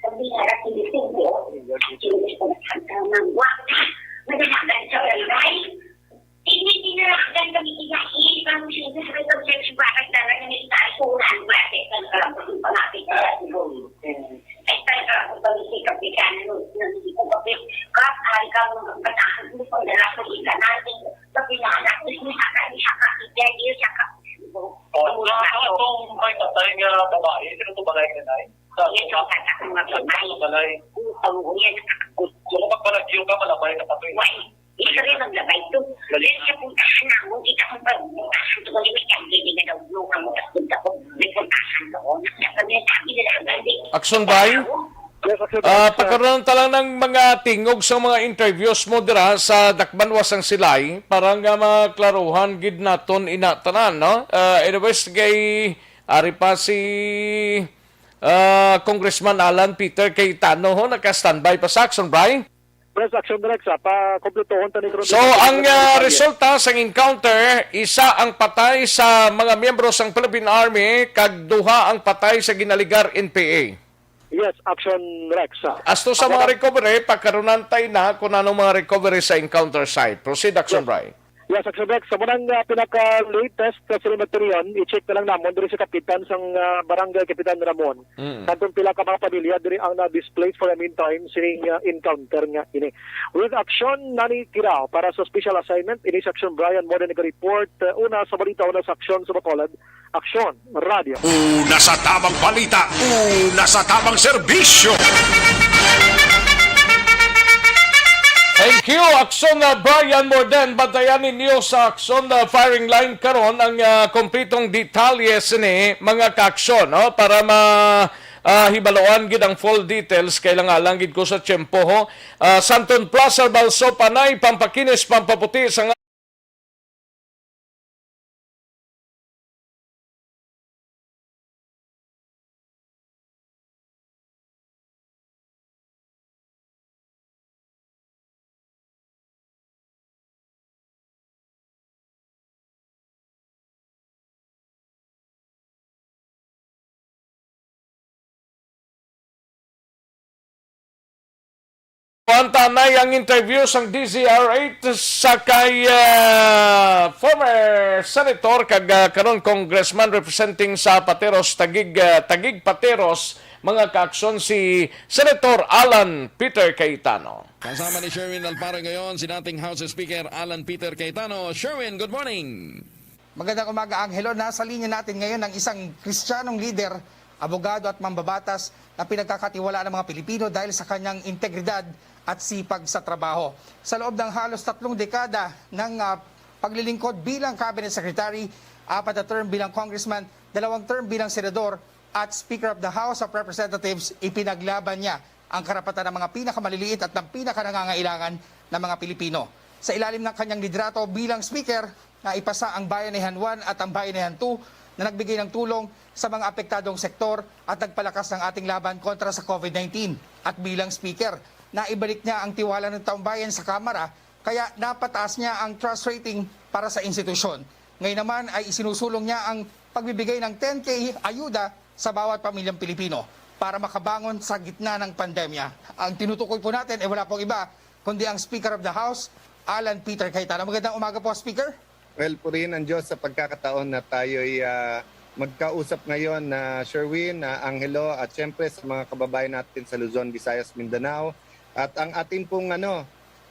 Pabinara, sinusubo. Sinusubo ang mga wata. Madalagan sa barangay. Hindi dinalagan kami ilahi. Ang sinusubo sa barangay talaga ni Tarsuran. Wala sa isang karapatang pangapit na siguro. Ay, talaga ako kami si Kapitan. Nandito ko kapit. Kap, hari ka mo magpatahan mo. Pagdala ko ika natin. Pabinara. Hindi sa kanya, sa kapit. Hindi sa kapit. Oh, wala ka itong may patay nga babae. Sino itong balay ka na eh? Sa Ito, sa mga babae. Sa balay. Why? Hindi kami maglabay to. Dahil sa puntahan namon, kita ko ba, puntahan to, hindi may kandili na daw, yung ang utas punta ko, may puntahan doon. Kaya kami nagsabi nila, ang gabi. Action by? Yes, Action Ah, By. Pagkaroon ta lang ng mga tingog sa mga interviews mo dira sa Dakbanwa sang Silay para nga maklaruhan gid naton ina tanan, no? Ah, anyways, kay ari pa si ah, Congressman Alan Peter Cayetano ho, naka-standby pa sa Action Bry. Yes, Action Rex, ah, pakompletuhon ta ni karon. So, ang, ah, resulta sang encounter, isa ang patay sa mga miyembro sang Philippine Army, kag duha ang patay sa ginaligar N P A. Yes, Action Rex, ah. As to sa mga recovery, pagkarunan tay na kung anong mga recovery sa encounter site. Proceed, Action Bry. Yes, Action Rex, sa munang, ah, pinaka-latest na sinimateryon, i-check na lang namon diri sa kapitan sang, ah, barangay Kapitan Ramon. Mm. Kadtong pila ka mga pamilya diri ang na-displaced for a meantime sining, ah, encounter nga ini. With Action Nani Kirao para sa special assignment, ini si Action Brian Morden naga-report, ah, una sa balita, una sa aksyon sa Bacolod. Aksyon, Radyo. Una sa tamang balita, una sa tamang serbisyo. Thank you, Aksyon na Brian Morden. Bantayan ninyo sa Aksyon na firing line karon ang, ah, kompletong detalye sini, mga kaaksyon, no? Para ma, ah, hibaluan gid ang full details, kailangan lang gid ko sa tiyempo, ho. Ah, Santon Plaza, Balso, Panay, Pampakinis, Pampaputi, sa Kuwan ta anay ang interview sang D Z R eight sa kay, ah, former senator kag, ah, karon congressman representing sa Pateros, Taguig, ah, Taguig Pateros, mga kaaksyon, si Senator Alan Peter Cayetano. Kasama ni Sherwin Alparo ngayon si dating House Speaker Alan Peter Cayetano. Sherwin, good morning. Magandang umaga, Angelo. Nasa linya natin ngayon ang isang Kristiyanong lider, abogado at mambabatas na pinagkakatiwalaan ng mga Pilipino dahil sa kanyang integridad at sipag sa trabaho. Sa loob ng halos tatlong dekada ng, ah, paglilingkod bilang cabinet secretary, apat na term bilang congressman, dalawang term bilang senador, at Speaker of the House of Representatives, ipinaglaban niya ang karapatan ng mga pinakamaliliit at ng pinakanangangailangan ng mga Pilipino. Sa ilalim ng kanyang liderato bilang Speaker, naipasa ang Bayanihan one at ang Bayanihan two na nagbigay ng tulong sa mga apektadong sektor at nagpalakas ng ating laban kontra sa COVID nineteen. At bilang Speaker, naibalik niya ang tiwala ng taumbayan sa Kamara, kaya napataas niya ang trust rating para sa institusyon. Ngayon naman ay isinusulong niya ang pagbibigay ng ten K ayuda sa bawat pamilyang Pilipino para makabangon sa gitna ng pandemya. Ang tinutukoy po natin ay wala pong iba kundi ang Speaker of the House, Alan Peter Cayetano. Magandang umaga po, Speaker. Well, purihin ang Diyos sa pagkakataon na tayo'y, ah, magkausap ngayon na Sherwin, na Angelo, at siyempre sa mga kababayan natin sa Luzon, Visayas, Mindanao. At ang ating pong, ano,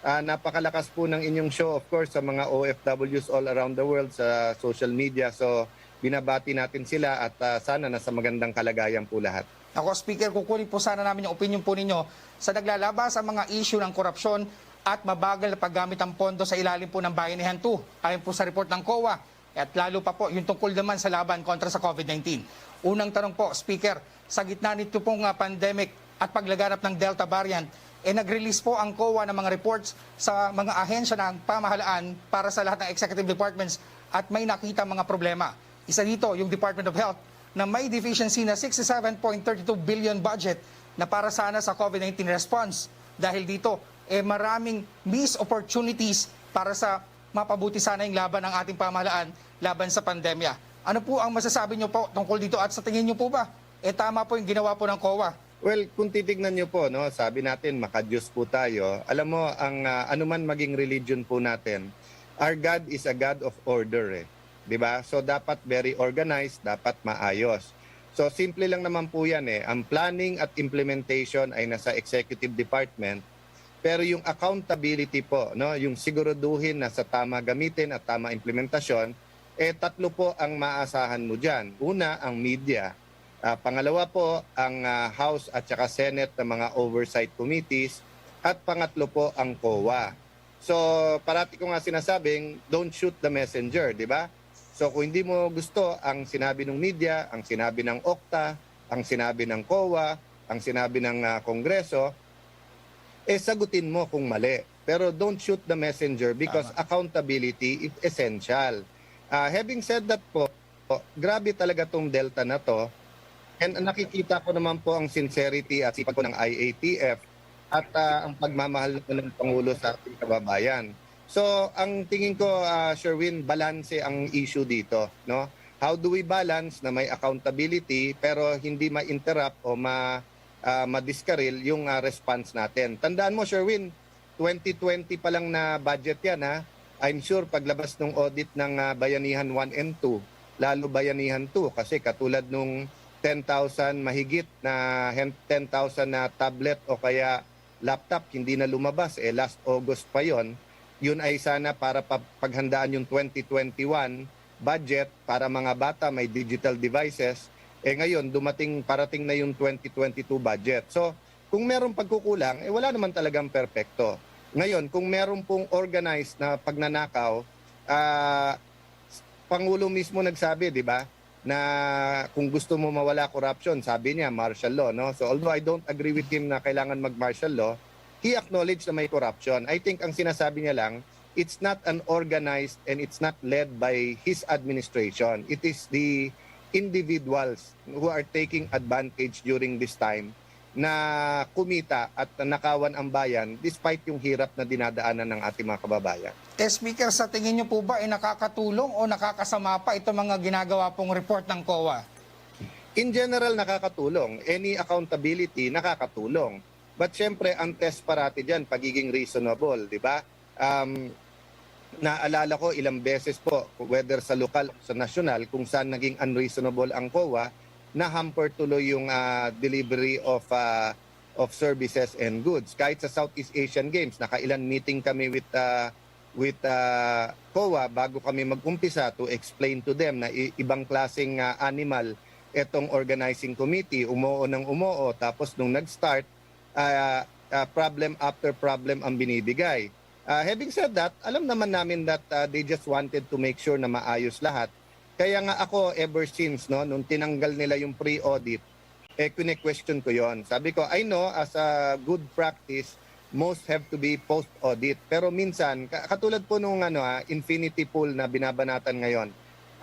ah, napakalakas po ng inyong show, of course, sa mga O F Ws all around the world sa social media. So, binabati natin sila at, ah, sana nasa magandang kalagayan po lahat. Ako, Speaker, kukunin po sana namin yung opinion po ninyo sa naglalabas ang mga issue ng korupsyon at mabagal na paggamit ng pondo sa ilalim po ng Bayanihan two. Ayon po sa report ng COA, at lalo pa po yung tungkol naman sa laban kontra sa COVID nineteen. Unang tanong po, Speaker, sa gitna nito pong, ah, pandemic at paglaganap ng Delta variant, eh, nag-release po ang COA ng mga reports sa mga ahensya ng pamahalaan para sa lahat ng executive departments at may nakita mga problema. Isa dito, yung Department of Health na may deficiency na sixty-seven point thirty two billion budget na para sana sa COVID nineteen response. Dahil dito, eh, maraming missed opportunities para sa mapabuti sana yung laban ng ating pamahalaan laban sa pandemya. Ano po ang masasabi niyo po tungkol dito at sa tingin niyo po ba, eh, tama po yung ginawa po ng COA? Well, kung titignan niyo po, no, sabi natin, maka-Diyos po tayo. Alam mo, ang, ah, anuman maging religion po natin, our God is a God of order, eh. 'Di ba? So, dapat very organized, dapat maayos. So, simple lang naman po yan, eh. Ang planning at implementation ay nasa executive department, pero yung accountability po, no, yung siguraduhin na sa tama gamitin at tama implementasyon, eh, tatlo po ang maasahan mo diyan. Una, ang media. Ah, pangalawa po, ang, ah, House at saka Senate na mga oversight committees. At pangatlo po ang COA. So, parati ko nga sinasabing, "Don't shoot the messenger," di ba? So, kung hindi mo gusto ang sinabi ng media, ang sinabi ng OCTA, ang sinabi ng COA, ang sinabi ng, ah, Kongreso, eh, sagutin mo kung mali. Pero don't shoot the messenger because Tama. accountability is essential. Ah, having said that po, grabe talaga tong Delta na 'to. And nakikita ko naman po ang sincerity at sipag po ng I A T F at, ah, ang pagmamahal naman ng Pangulo sa ating kababayan. So, ang tingin ko, ah, Sherwin, balanse ang issue dito, no? How do we balance na may accountability pero hindi ma-interrupt o ma-, ah, ma-discarril yung, ah, response natin? Tandaan mo, Sherwin, twenty twenty pa lang na budget yan, ha? I'm sure paglabas ng audit ng, ah, Bayanihan one and two, lalo Bayanihan two, kasi katulad nung ten thousand mahigit na hen-, ten thousand na tablet o kaya laptop hindi na lumabas, eh, last August pa yon. Yun ay sana para pa-, paghandaan yung twenty twenty-one budget para mga bata, may digital devices. Eh, ngayon, dumating, parating na yung twenty twenty-two budget. So, kung merong pagkukulang, eh, wala naman talagang perpekto. Ngayon, kung meron pong organized na pagnanakaw, ah, Pangulo mismo nagsabi, di ba, na kung gusto mo mawala corruption, sabi niya, martial law, no? So, although I don't agree with him na kailangan mag-martial law, he acknowledged na may corruption. I think ang sinasabi niya lang, it's not an organized and it's not led by his administration. It is the individuals who are taking advantage during this time na kumita at nakawan ang bayan despite yung hirap na dinadaanan ng ating mga kababayan. Eh, Speaker, sa tingin niyo po ba ay nakakatulong o nakakasama pa itong mga ginagawa pong report ng COA? In general, nakakatulong. Any accountability, nakakatulong. But syempre, ang test parati dyan, pagiging reasonable, di ba? Um, naalala ko ilang beses po, whether sa lokal o sa nasyonal, kung saan naging unreasonable ang COA, na-hamper tuloy yung, ah, delivery of, ah, of services and goods. Kahit sa Southeast Asian Games, nakailan meeting kami with, ah, with, ah, COA bago kami mag-umpisa to explain to them na i-, ibang klaseng, ah, animal etong organizing committee, umoo ng umoo, tapos nung nag-start, ah, ah, problem after problem ang binibigay. Ah, having said that, alam naman namin that, ah, they just wanted to make sure na maayos lahat. Kaya nga ako, ever since, no, nung tinanggal nila yung pre-audit, eh, kine-question ko yon. Sabi ko, "I know, as a good practice, most have to be post-audit." Pero minsan, ka-, katulad po nung, ano, ah, infinity pool na binabanatan ngayon,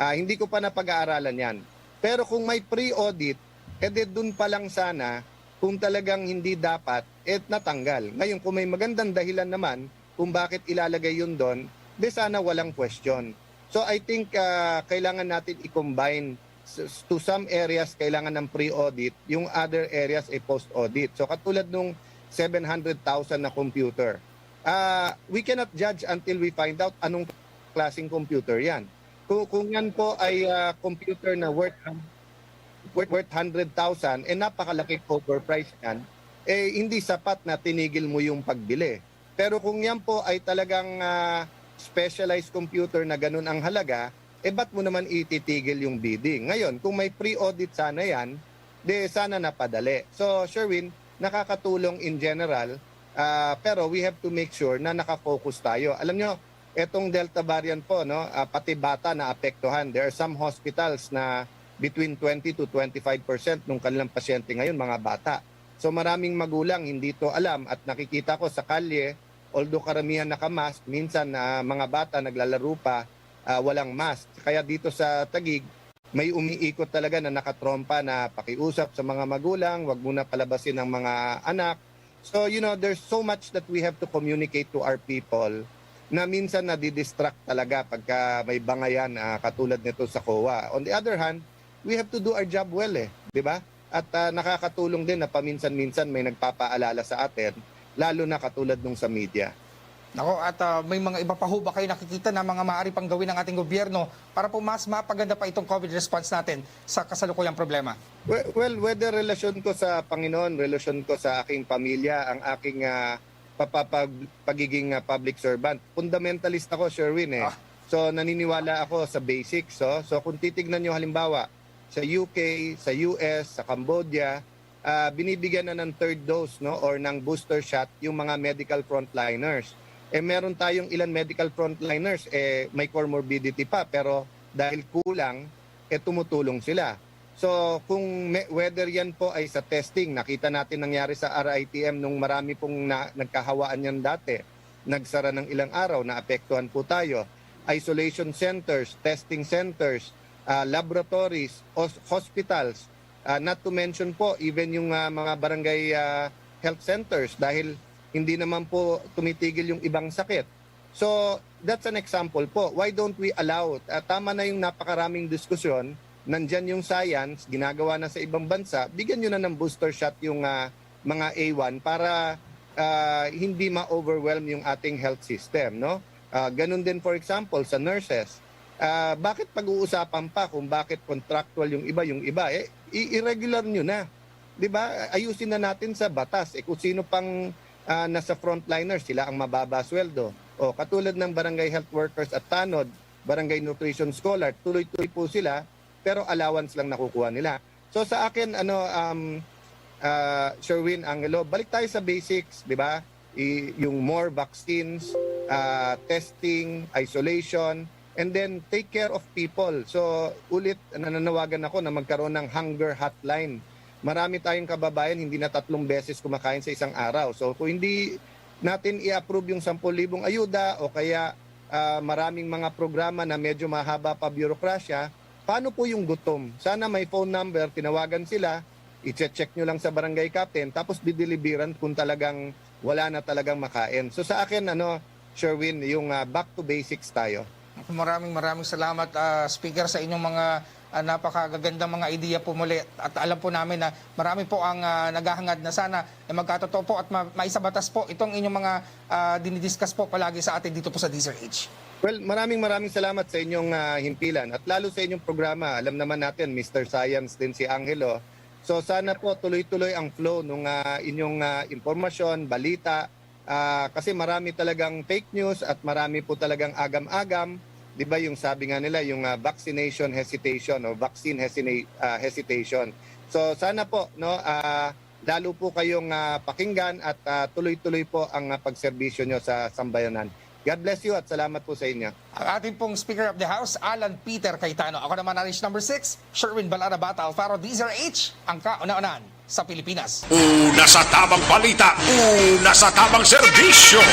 ah, hindi ko pa napag-aaralan yan. Pero kung may pre-audit, eh, di dun pa lang sana, kung talagang hindi dapat, eh, natanggal. Ngayon, kung may magandang dahilan naman kung bakit ilalagay yun dun, di sana walang question. So, I think, ah, kailangan natin i-combine s-, s-, to some areas, kailangan ng pre-audit, yung other areas ay post-audit. So, katulad nung seven hundred thousand na computer, ah, we cannot judge until we find out anong klaseng computer yan. Kung, kung yan po ay, ah, computer na worth, worth, worth hundred thousand, eh, napakalaki overprice yan, eh, hindi sapat na tinigil mo yung pagbili. Pero kung yan po ay talagang, ah, specialized computer na ganun ang halaga, eh, ba't mo naman ititigil yung bidding? Ngayon, kung may pre-audit sana yan, di sana napadali. So, Sherwin, nakakatulong in general, ah, pero we have to make sure na nakafocus tayo. Alam nyo, etong Delta variant po, no, ah, pati bata naapektuhan. There are some hospitals na between twenty to twenty-five percent ng kanilang pasyente ngayon, mga bata. So, maraming magulang hindi to alam at nakikita ko sa kalye, although karamihan naka-mask, minsan, ah, mga bata naglalaro pa, ah, walang mask. Kaya dito sa Taguig, may umiikot talaga na nakatrompa na pakiusap sa mga magulang, "Wag muna palabasin ang mga anak." So, you know, there's so much that we have to communicate to our people na minsan nadidistract talaga pagka may bangayan, ah, katulad nito sa COA. On the other hand, we have to do our job well eh, di ba? At, ah, nakakatulong din na paminsan-minsan may nagpapaalala sa atin, lalo na katulad nung sa media. Nako, at, ah, may mga iba pa ho ba kayo nakikita na mga maaari pang gawin ng ating gobyerno para po mas mapaganda pa itong COVID response natin sa kasalukuyang problema? Well, well, whether relasyon ko sa Panginoon, relasyon ko sa aking pamilya, ang aking, ah, papapag-, pagiging, ah, public servant. Fundamentalist ako, Sherwin, eh. Ah. So, naniniwala ako sa basics, oh. So, kung titignan nyo halimbawa, sa U K, sa U S, sa Cambodia, ah, binibigyan na ng third dose, no, or ng booster shot yung mga medical frontliners. Eh, meron tayong ilan medical frontliners, eh, may comorbidity pa, pero dahil kulang, eh, tumutulong sila. So, kung may, whether yan po ay sa testing, nakita natin nangyari sa R I T M nung marami pong na, nagkahawaan yan dati, nagsara ng ilang araw, naapektuhan po tayo. Isolation centers, testing centers, ah, laboratories, hos-, hospitals, ah, not to mention po, even yung, ah, mga barangay, ah, health centers, dahil hindi naman po tumitigil yung ibang sakit. So, that's an example po. Why don't we allow, ah, tama na yung napakaraming diskusyon, nandyan yung science, ginagawa na sa ibang bansa, bigyan nyo na ng booster shot yung, ah, mga A one para, ah, hindi ma-overwhelm yung ating health system, no? Ah, ganun din, for example, sa nurses. Ah, bakit pag-uusapan pa kung bakit contractual yung iba, yung iba? Eh, i-, irregular nyo na. Di ba? Ayusin na natin sa batas. Eh, kung sino pang, ah, nasa frontliner, sila ang mababa sweldo. O, katulad ng barangay health workers at tanod, barangay nutrition scholar, tuloy-tuloy po sila, pero allowance lang nakukuha nila. So, sa akin, ano, um, ah, Sherwin, Angelo, balik tayo sa basics, di ba? I-, yung more vaccines, ah, testing, isolation, and then take care of people. So, ulit, nananawagan ako na magkaroon ng hunger hotline. Marami tayong kababayan, hindi na tatlong beses kumakain sa isang araw. So, kung hindi natin i-approve yung sampung libong ayuda o kaya, ah, maraming mga programa na medyo mahaba pa burokrasya, paano po yung gutom? Sana may phone number, tinawagan sila, i-check nyo lang sa barangay captain, tapos dideliveran kung talagang wala na talagang makain. So, sa akin, ano, Sherwin, yung, ah, back to basics tayo. Maraming, maraming salamat, ah, Speaker, sa inyong mga, ah, napakagagandang mga idea po muli. At alam po namin na marami po ang, ah, naghahangad na sana, eh, magkatotoo po at ma-, maisabatas po itong inyong mga, ah, dinidiscuss po palagi sa atin dito po sa D Z R H. Well, maraming, maraming salamat sa inyong, ah, himpilan at lalo sa inyong programa. Alam naman natin, Mister Science din si Angelo. So, sana po tuloy-tuloy ang flow nung, ah, inyong, ah, impormasyon, balita, ah, kasi marami talagang fake news at marami po talagang agam-agam. Di ba, yung sabi nga nila, yung, ah, vaccination hesitation o vaccine hesina-, ah, hesitation. So, sana po, no, ah, lalo po kayong, ah, pakinggan at, ah, tuloy-tuloy po ang, ah, pagserbisyo nyo sa sambayanan. God bless you at salamat po sa inyo. Ang ating pong Speaker of the House, Alan Peter Cayetano. Ako naman, Irish number six, Sherwin Balara Bata Alfaro, D Z R H, ang kauna-unahan sa Pilipinas. Una sa tamang balita, una sa tamang serbisyo.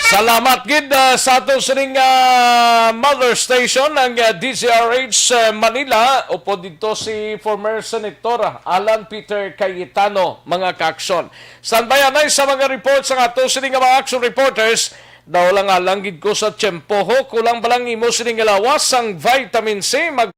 Salamat gid, ah, sa ato sining, ah, mother station, ang, ah, D Z R H, ah, Manila. Upod dito si former Senator Alan Peter Cayetano, mga ka-aksyon. Standby anay sa mga reports ang ato sining mga action reporters. Daw lang alang gid ko sa tiyempo, ho, kulang ba lang imo sining lawas sang vitamin C? Mag-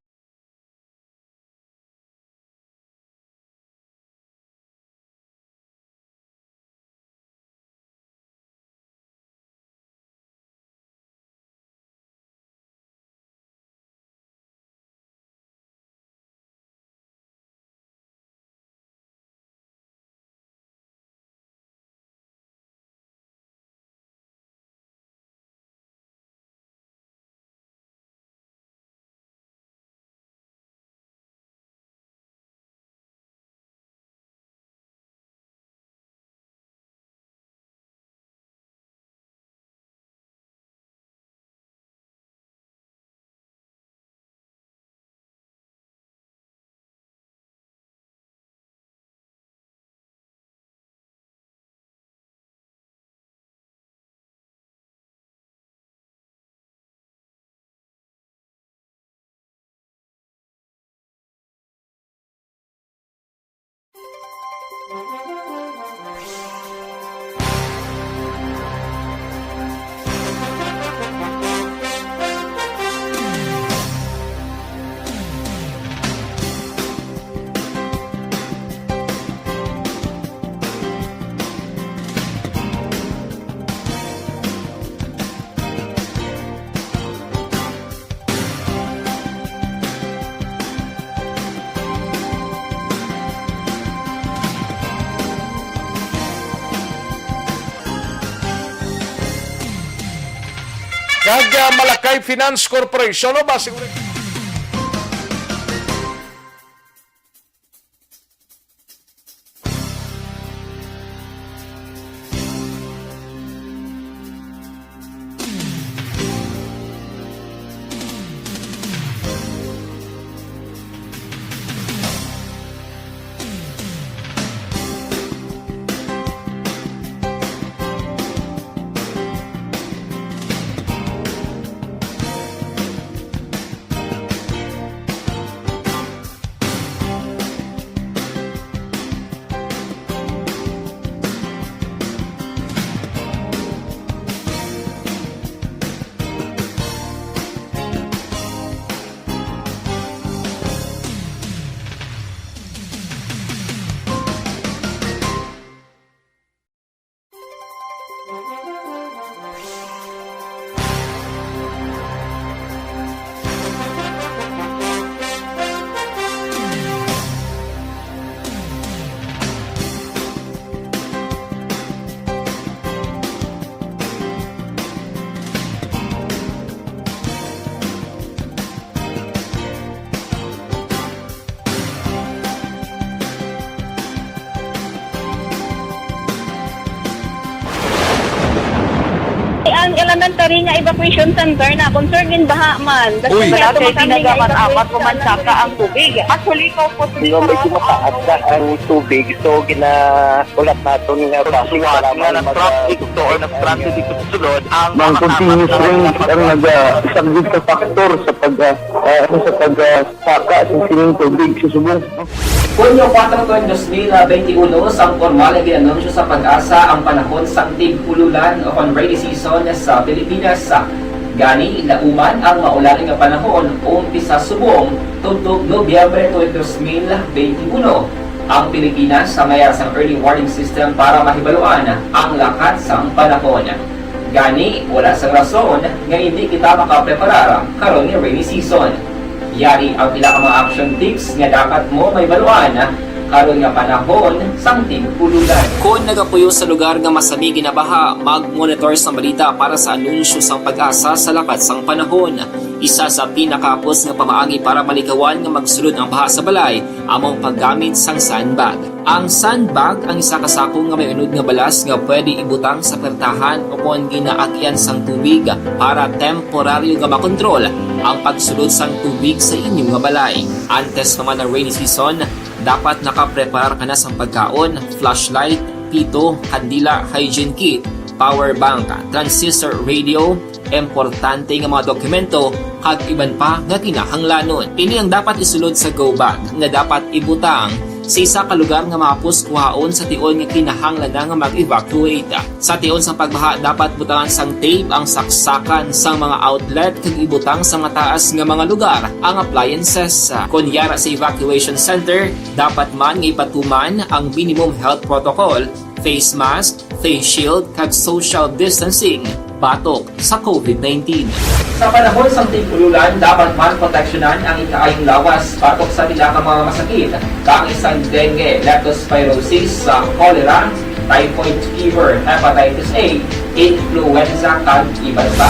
Kag, ah, Malakay Finance Corporation, no, basi Ang elementary nga evacuation center na concern gin baha man. Uy. Wala kay tinaga man apat o man saka ang tubig. Actually, ikaw po, medyo mataas na ang tubig. So, gina-, ulat naton nga traffic, nga na-traffic to or na-stranded dito sa sulod ang mga continuous rain ang naga-, isa gid ka factor sa pag, ah, ah, ano, sa pag, ah, saka sa sining tubig sa subong. Hunyo kuwatro, tuig dos mil benti uno, sang pormal nga gin-anunsyo sa PAGASA ang panahon sang tig-ululan o kon rainy season sa Pilipinas. Gani, lauman ang maulan nga panahon umpisa subong tubtob Nobyembre tuig dos mil benti uno. Ang Pilipinas may ara sang early warning system para mahibaluan ang lakat sang panahon. Gani, wala sang rason nga indi kita makapreparar karon nga rainy season. Yari ang pila ka mga action tips nga dapat mo mahibaluan karon nga panahon sang tig-ululan. Kon nagapuyo sa lugar nga masami ginabaha, mag-monitor sang balita para sa anunsyo sang PAGASA sa lakat sang panahon. Isa sa pinakahapos nga pamaagi para malikawan nga magsulod ang baha sa balay amo ang paggamit sang sandbag. Ang sandbag ang isa ka sako nga may unod nga balas nga pwede ibutang sa pertahan o kon ginaagyan sang tubig para temporaryo nga makontrol ang pagsulod sang tubig sa inyo nga balay. Antes pa man ang rainy season, dapat nakapreparar ka na sang pagkaon, flashlight, pito, kandila, hygiene kit, power bank, transistor radio, importante nga mga dokumento, kag iban pa nga kinahanglanon. Ini ang dapat isulod sa go bag nga dapat ibutang sa isa ka lugar nga mahapos kuhaon sa tion nga kinahanglan na nga mag-evacuate. Sa tion sang pagbaha, dapat butangan sang tape ang saksakan sang mga outlet kag ibutang sa mataas nga mga lugar ang appliances. Kon yara sa evacuation center, dapat man nga ipatuman ang minimum health protocol, face mask, face shield, kag social distancing batok sa COVID nineteen. Sa panahon sang tig-ululan, dapat man proteksyonan ang ikaayong lawas batok sa pila ka mga masakit, kaangay sang dengue, leptospirosis, sa cholera, typhoid fever, hepatitis A, influenza, kag iban pa.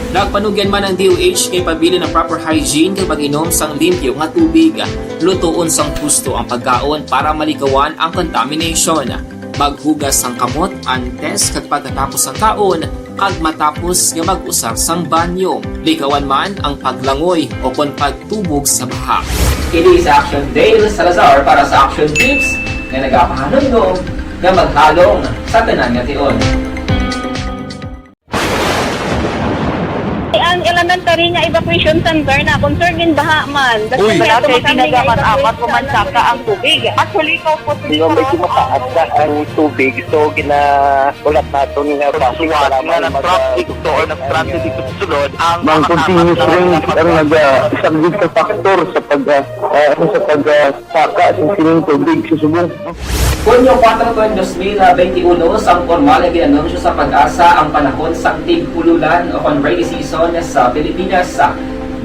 Nagpanugyan man ang D O H nga ipabilin ang proper hygiene kag mag-inom sang limpyo nga tubig. Lutoon sang husto ang pagkaon para malikawan ang contamination. Maghugas sang kamot antes kag pagkatapos sang kaon kag matapos nga mag-usar sang banyo. Likawan man ang paglangoy o kon pagtubog sa baha. Ini si Action Dale Salazar para sa Action Tips nga nagapahanumdom nga maghalong sa tanan nga tion. Ang elementary nga evacuation center na concern gin baha man. Uy. Wala kay tinaga man apat o man saka ang tubig. Actually, ikaw po, medyo mataas na ang tubig. So, gina-, ulat naton nga traffic, wala man traffic to or na-stranded dito sa sulod ang mga continuous rain ang naga-, isa gid ka factor sa pag, ah, ah, ano, sa pag, ah, saka sa sining tubig sa subong. Hunyo kuwatro, tuig dos mil benti uno, sang pormal nga gin-anunsyo sa PAGASA ang panahon sang tig-ululan o kon rainy season sa Pilipinas.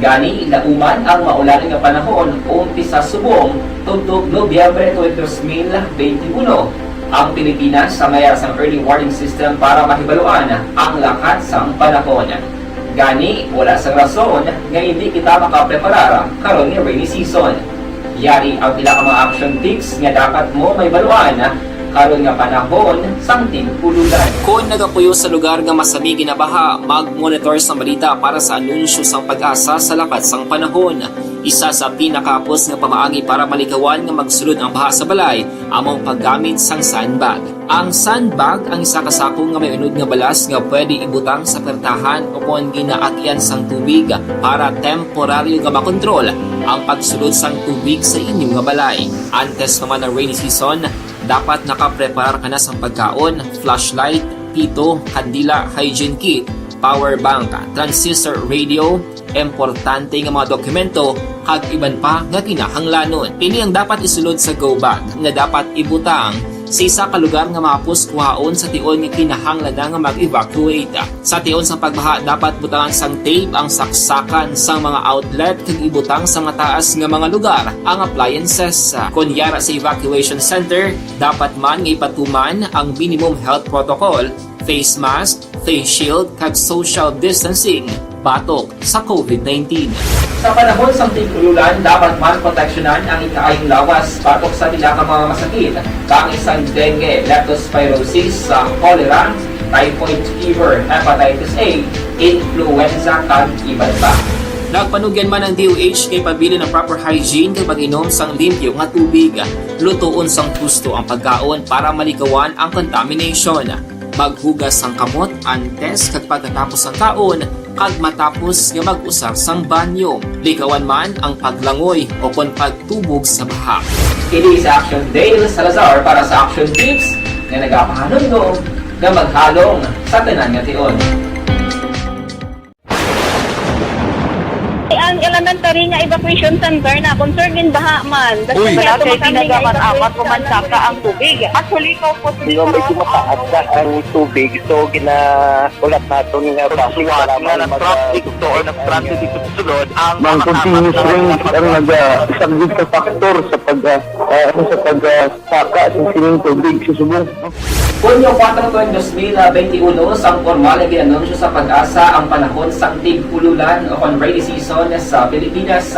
Gani, lauman ang maulan nga panahon umpisa subong tubtob Nobyembre tuig dos mil benti uno. Ang Pilipinas may ara sang early warning system para mahibaluan ang lakat sang panahon. Gani, wala sang rason nga indi kita makapreparar karon nga rainy season. Yari ang pila ka mga action tips nga dapat mo mahibaluan karon nga panahon sang tig-ululan. Kon nagapuyo sa lugar nga masami ginabaha, mag-monitor sang balita para sa anunsyo sang PAGASA sa lakat sang panahon. Isa sa pinakahapos nga pamaagi para malikawan nga magsulod ang baha sa balay amo ang paggamit sang sandbag. Ang sandbag ang isa ka sako nga may unod nga balas nga pwede ibutang sa pertahan o kon ginaagyan sang tubig para temporaryo nga makontrol ang pagsulod sang tubig sa inyo nga balay. Antes pa man ang rainy season, dapat nakapreparar ka na sang pagkaon, flashlight, pito, kandila, hygiene kit, power bank, transistor radio, importante nga mga dokumento, kag iban pa nga kinahanglanon. Ini ang dapat isulod sa go bag nga dapat ibutang sa isa ka lugar nga mahapos kuhaon sa tion nga kinahanglan na nga mag-evacuate. Sa tion sang pagbaha, dapat butangan sang tape ang saksakan sang mga outlet kag ibutang sa mataas nga mga lugar ang appliances. Kon yara sa evacuation center, dapat man nga ipatuman ang minimum health protocol, face mask, face shield, kag social distancing batok sa COVID nineteen. Sa panahon sang tig-ululan, dapat man proteksyonan ang ikaayong lawas batok sa pila ka mga masakit, kaangay sang dengue, leptospirosis, sa cholera, typhoid fever, hepatitis A, influenza, kag iban pa. Nagpanugyan man ang D O H nga ipabilin ang proper hygiene kag pag-inom sang limpyo nga tubig. Lutoon sang husto ang pagkaon para malikawan ang contamination. Maghugas sang kamot antes kag pagkatapos sang kaon kag matapos nga mag-usar sang banyo. Likawan man ang paglangoy o kon pagtubog sa baha. Kini si Action Dale Salazar para sa Action Tips nga nagapahanumdom nga maghalong sa tanan nga tion. Ang elementary nga evacuation center na concerned din baha man. Uy. Wala kay tinagaman apat ko man saka ang tubig. Actually, ikaw po, di ba, medyo mataas na ang tubig, so gina-, ulat naton nga basi nga para nga mag-, nag-traffic to or nag-transit dito sa sulod ang mga continuous rain ang naga-, isang big factor sa pag, ah, ah, ano, sa pag, ah, saka sa sining tubig sa subong. Hunyo kuwatro tuig dos mil benti uno, sang pormal nga gin-anunsyo sa PAGASA ang panahon sang tig-ululan o kon rainy season sa Pilipinas.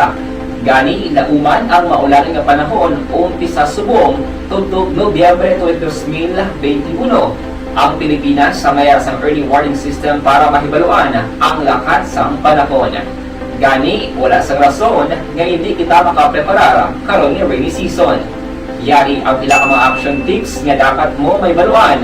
Gani, nauman ang maulan nga panahon umpisa subong tubtob Nobyembre tuig dos mil benti uno. Ang Pilipinas sa mayar sang early warning system para mahibaluan ang lakat sang panahon. Gani, wala sang rason nga hindi kita makapreparar karon nga rainy season. Yari ang pila ka mga action tips nga dapat mo mahibaluan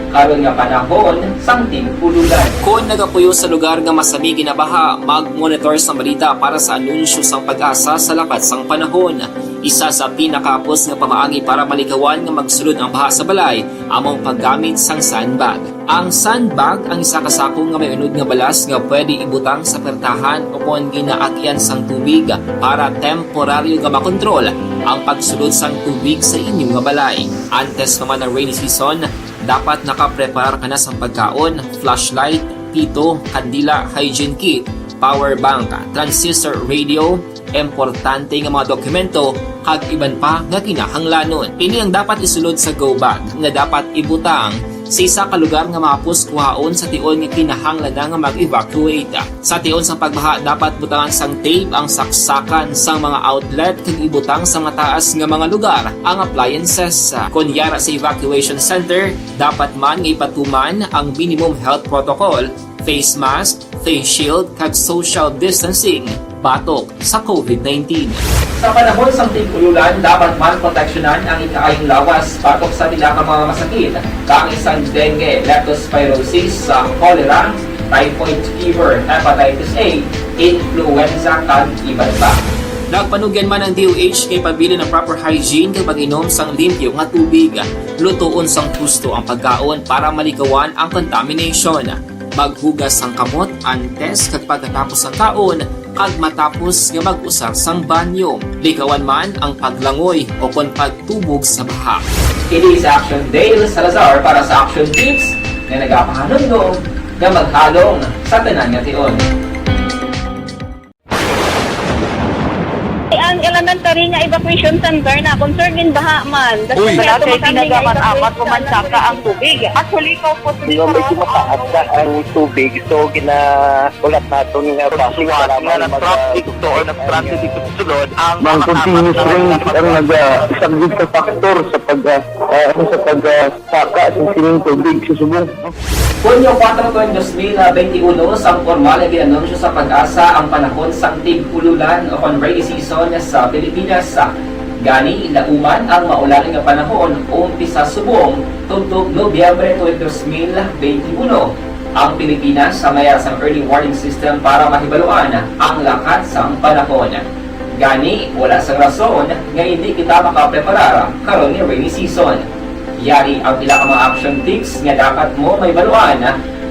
karon nga panahon sang tig-ululan. Kon nagapuyo sa lugar nga masami ginabaha, mag-monitor sang balita para sa anunsyo sang PAGASA sa lakat sang panahon. Isa sa pinakahapos nga pamaagi para malikawan nga magsulod ang baha sa balay amo ang paggamit sang sandbag. Ang sandbag ang isa ka sako nga may unod nga balas nga pwede ibutang sa pertahan o kon ginaagyan sang tubig para temporaryo nga makontrol ang pagsulod sang tubig sa inyo nga balay. Antes pa man ang rainy season, dapat nakapreparar ka na sang pagkaon, flashlight, pito, kandila, hygiene kit, power bank, transistor radio, importante nga mga dokumento, kag iban pa nga kinahanglanon. Ini ang dapat isulod sa go bag nga dapat ibutang sa isa ka lugar nga mahapos kuhaon sa tion nga kinahanglan na nga mag-evacuate. Sa tion sang pagbaha, dapat butangan sang tape ang saksakan sang mga outlet kag ibutang sa mataas nga mga lugar ang appliances. Kon yara sa evacuation center, dapat man nga ipatuman ang minimum health protocol, face mask, face shield, kag social distancing batok sa COVID nineteen. Sa panahon sang tig-ululan, dapat man proteksyonan ang ikaayong lawas batok sa pila ka mga masakit, kaangay sang dengue, leptospirosis, sa cholera, typhoid fever, hepatitis A, influenza, kag iban pa. Nagpanugyan man ang D O H nga ipabilin ang proper hygiene kag pag-inom sang limpyo nga tubig. Lutoon sang husto ang pagkaon para malikawan ang contamination. Maghugas sang kamot antes kag pagkatapos sang kaon, kag matapos nga mag-usar sang banyo. Likawan man ang paglangoy o kon pagtubog sa baha. Kini si Action Dale Salazar para sa Action Tips nga nagapahanumdom nga maghalong sa tanan nga tion. Ang elementary nga evacuation center na concerned din baha man. Uy. Wala kay tinagaman apat ko man saka ang tubig. Actually, ikaw po, di ba, medyo mataas na ang tubig, so gina-, ulat naton nga basi nga nag-traffic to or nag-transit dito sa sulod ang mga continuous rain ang nag-isang big factor sa pag, ah, ah, ano, sa pag, ah, saka sa sining tubig sa subong. Hunyo kuwatro tuig dos mil benti uno, sang pormal nga gin-anunsyo sa PAGASA ang panahon sang tig-ululan o kon rainy season sa Pilipinas. Gani, nauman ang maulan nga panahon umpisa subong tubtob Nobyembre tuig dos mil benti uno. Ang Pilipinas sa mayar sang early warning system para mahibaluan ang lakat sang panahon. Gani, wala sang rason nga hindi kita makapreparar karon nga rainy season. Yari ang pila ka mga action tips nga dapat mo mahibaluan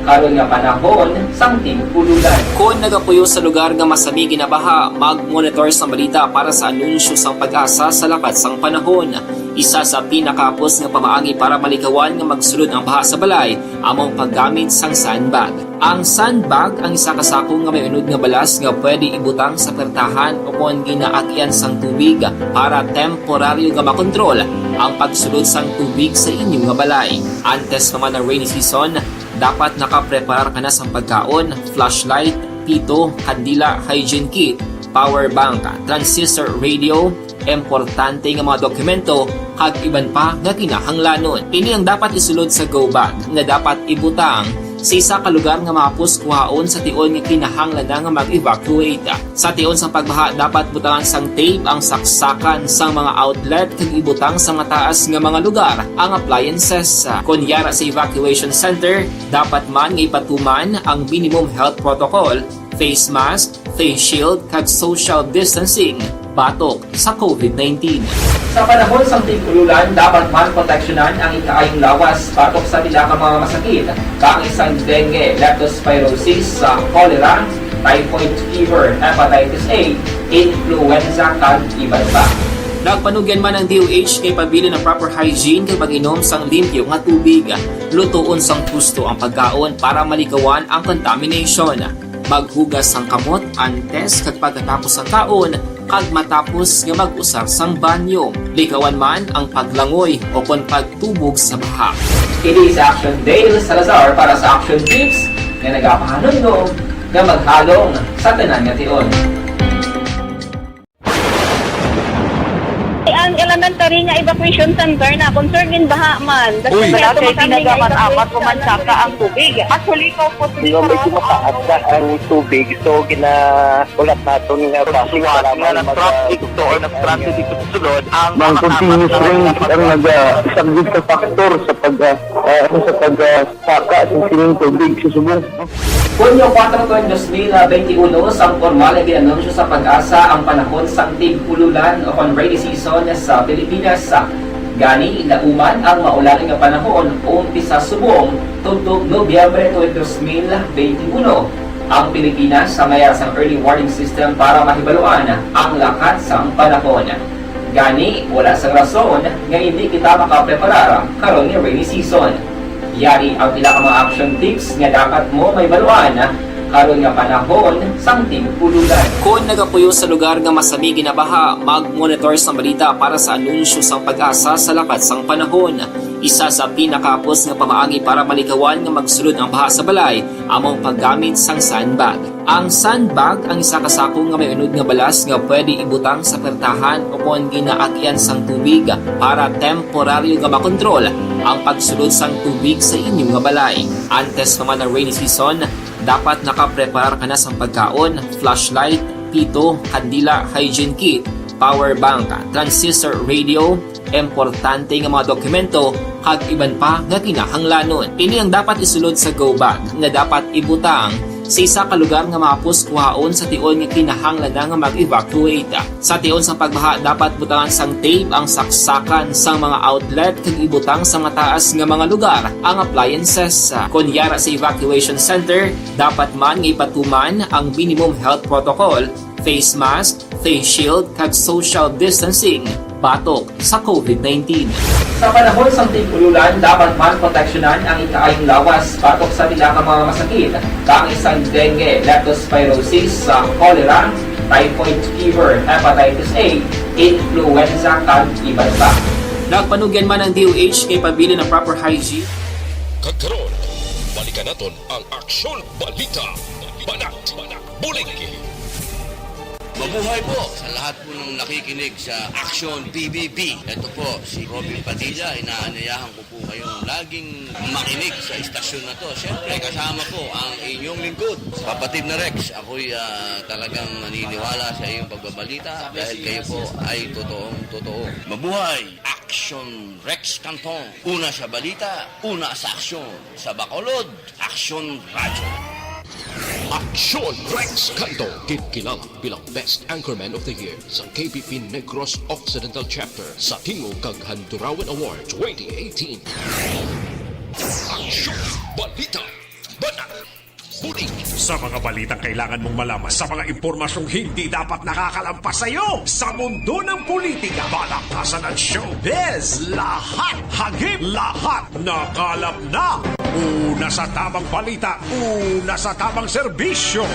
karon nga panahon sang tig-ululan. Kon nagapuyo sa lugar nga masami ginabaha, mag-monitor sang balita para sa anunsyo sang PAGASA sa lakat sang panahon. Isa sa pinakahapos nga pamaagi para malikawan nga magsulod ang baha sa balay amo ang paggamit sang sandbag. Ang sandbag ang isa ka sako nga may unod nga balas nga pwede ibutang sa pertahan o kon ginaagyan sang tubig para temporaryo nga makontrol ang pagsulod sang tubig sa inyo nga balay. Antes pa man ang rainy season, dapat nakapreparar ka na sang pagkaon, flashlight, pito, kandila, hygiene kit, power bank, transistor radio, importante nga mga dokumento, kag iban pa nga kinahanglanon. Ini ang dapat isulod sa go bag nga dapat ibutang sa isa ka lugar nga mahapos kuhaon sa tion nga kinahanglan na nga mag-evacuate. Sa tion sang pagbaha, dapat butangan sang tape ang saksakan sang mga outlet kag ibutang sa mataas nga mga lugar ang appliances. Kon yara sa evacuation center, dapat man nga ipatuman ang minimum health protocol, face mask, face shield, kag social distancing batok sa covid nineteen. Sa panahon sang tig-ululan, dapat man proteksyonan ang ikaayong lawas batok sa pila ka mga masakit, kaangay sang dengue, leptospirosis, sa cholera, typhoid fever, hepatitis A, influenza, kag iban pa. Nagpanugyan man ang D O H nga ipabilin ang proper hygiene kag mag-inom sang limpyo nga tubig. Lutoon sang husto ang pagkaon para malikawan ang contamination. Maghugas sang kamot antes kag pagkatapos sang kaon, kag matapos nga mag-usar sang banyo. Likawan man ang paglangoy o kon pagtubog sa baha. Kini si Action Dale Salazar para sa Action Tips nga nagapahanumdom nga maghalong sa tanan nga tion. Ang elementary nga evacuation center na concerned in baha man. Uy. Wala kay tinaga man apat o man saka ang tubig. Actually, ikaw po, Nga medyo mataas na ang tubig, so ginahulat naton nga basi Suwat para nga may nag-traffic mag- to or nag-traffic dito sa sulod, ang Mang mga continuous tapat na rain ang mga naga-subject sa factor sa pag, ah, ah, sa pag, ah, saka sa sining tubig sa subong. Hunyo kuwatro tuig dos mil benti uno, sang pormal nga gin-anunsyo sa PAGASA ang panahon sang tig-ululan o kon rainy season sa Pilipinas. Gani, nauman ang maulan nga panahon, umpisa subong tubtob Nobyembre tuig dos mil benti uno. Ang Pilipinas may ara sang early warning system para mahibaluan ang lakat sang panahon. Gani, wala sang rason nga indi kita makapreparar karon nga rainy season. Yari ang pila ka mga action tips nga dapat mo mahibaluan karon nga panahon sang tig-ululan. Kon nagapuyo sa lugar nga masami ginabaha, mag-monitor sang balita para sa anunsyo sang PAGASA sa lakat sang panahon. Isa sa pinakahapos nga pamaagi para malikawan nga magsulod ang baha sa balay amo ang paggamit sang sandbag. Ang sandbag ang isa ka sako nga may unod nga balas nga pwede ibutang sa pertahan o kon ginaagian sang tubig para temporaryo nga makontrol ang pagsulod sang tubig sa inyo nga balay. Antes pa man ang rainy season, dapat nakapreparar ka na sang pagkaon, flashlight, pito, kandila, hygiene kit, power bank, transistor radio, importante nga mga dokumento, kag iban pa nga kinahanglanon. Ini ang dapat isulod sa go bag nga dapat ibutang sa isa ka lugar nga mahapos kuhaon sa tion nga kinahanglan na nga mag-evacuate. Sa tion sang pagbaha, dapat butangan sang tape ang saksakan sang mga outlet kag ibutang sa mataas nga mga lugar ang appliances. Kon yara sa evacuation center, dapat man nga ipatuman ang minimum health protocol, face mask, face shield, kag social distancing batok sa covid nineteen. Sa panahon sang tig-ululan, dapat man proteksyonan ang ikaayong lawas batok sa pila ka mga masakit, kaangay sang dengue, leptospirosis, sa cholera, typhoid fever, hepatitis A, influenza, kag iban pa. Nagpanugyan man ang D O H nga ipabilin ang proper hygiene. Kag karon, balikan naton ang Aksyon Balita. Banat, bulig. Mabuhay po sa lahat po ng nakikinig sa Action P B B. Ito po si Robin Padilla. Inaanyayahan ko po kayong laging makinig sa istasyon na to. Siyempre, kasama po ang inyong lingkod, kapatid na Rex. Ako'y, ah, talagang naniniwala sa iyong pagbabalita dahil kayo po ay totoong totoo. Mabuhay! Action Rex Canton. Una sa balita, una sa aksyon. Sa Bacolod, Aksyon Radyo. Aksyon Rex Canto, ginkilala bilang Best Anchorman of the Year sa K P P Negros Occidental Chapter sa Tingog kag Handurawan Award twenty eighteen. Aksyon Balita. Banat. Bulig. Sa mga balitang kailangan mong malaman, sa mga impormasyong hindi dapat nakakalampas sa iyo, sa mundo ng politika, balaktasan at showbiz, lahat, hagip, lahat, nakalap na. Una sa tamang balita, una sa tamang serbisyo.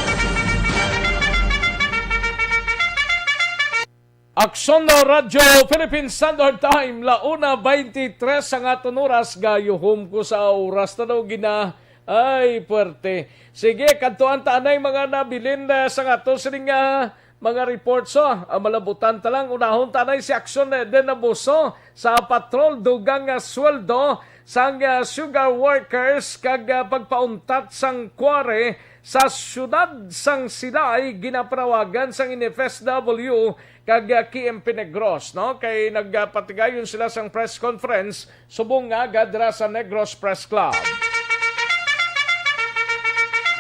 Aksyon na Radyo Philippine Standard Time, la una veintitrés ang aton oras, gayuhom ko sa oras na daw gina-, ay, puwerte. Sige, kadtuan ta anay mga nabilin, eh, sa aton sining, ah, Mga reports, oh, ang malabutan ta lang. Unahon ta na si Aksyon Eden Abuso sa patrol dugang nga sweldo sang, ah, sugar workers kag, ah, pagpauntat sang quarry sa siyudad sang Silay, ginapanawagan sang N F S W kag, ah, K M P Negros, no? Kay nagapatigayon sila sang press conference subong nga gadra sa Negros Press Club.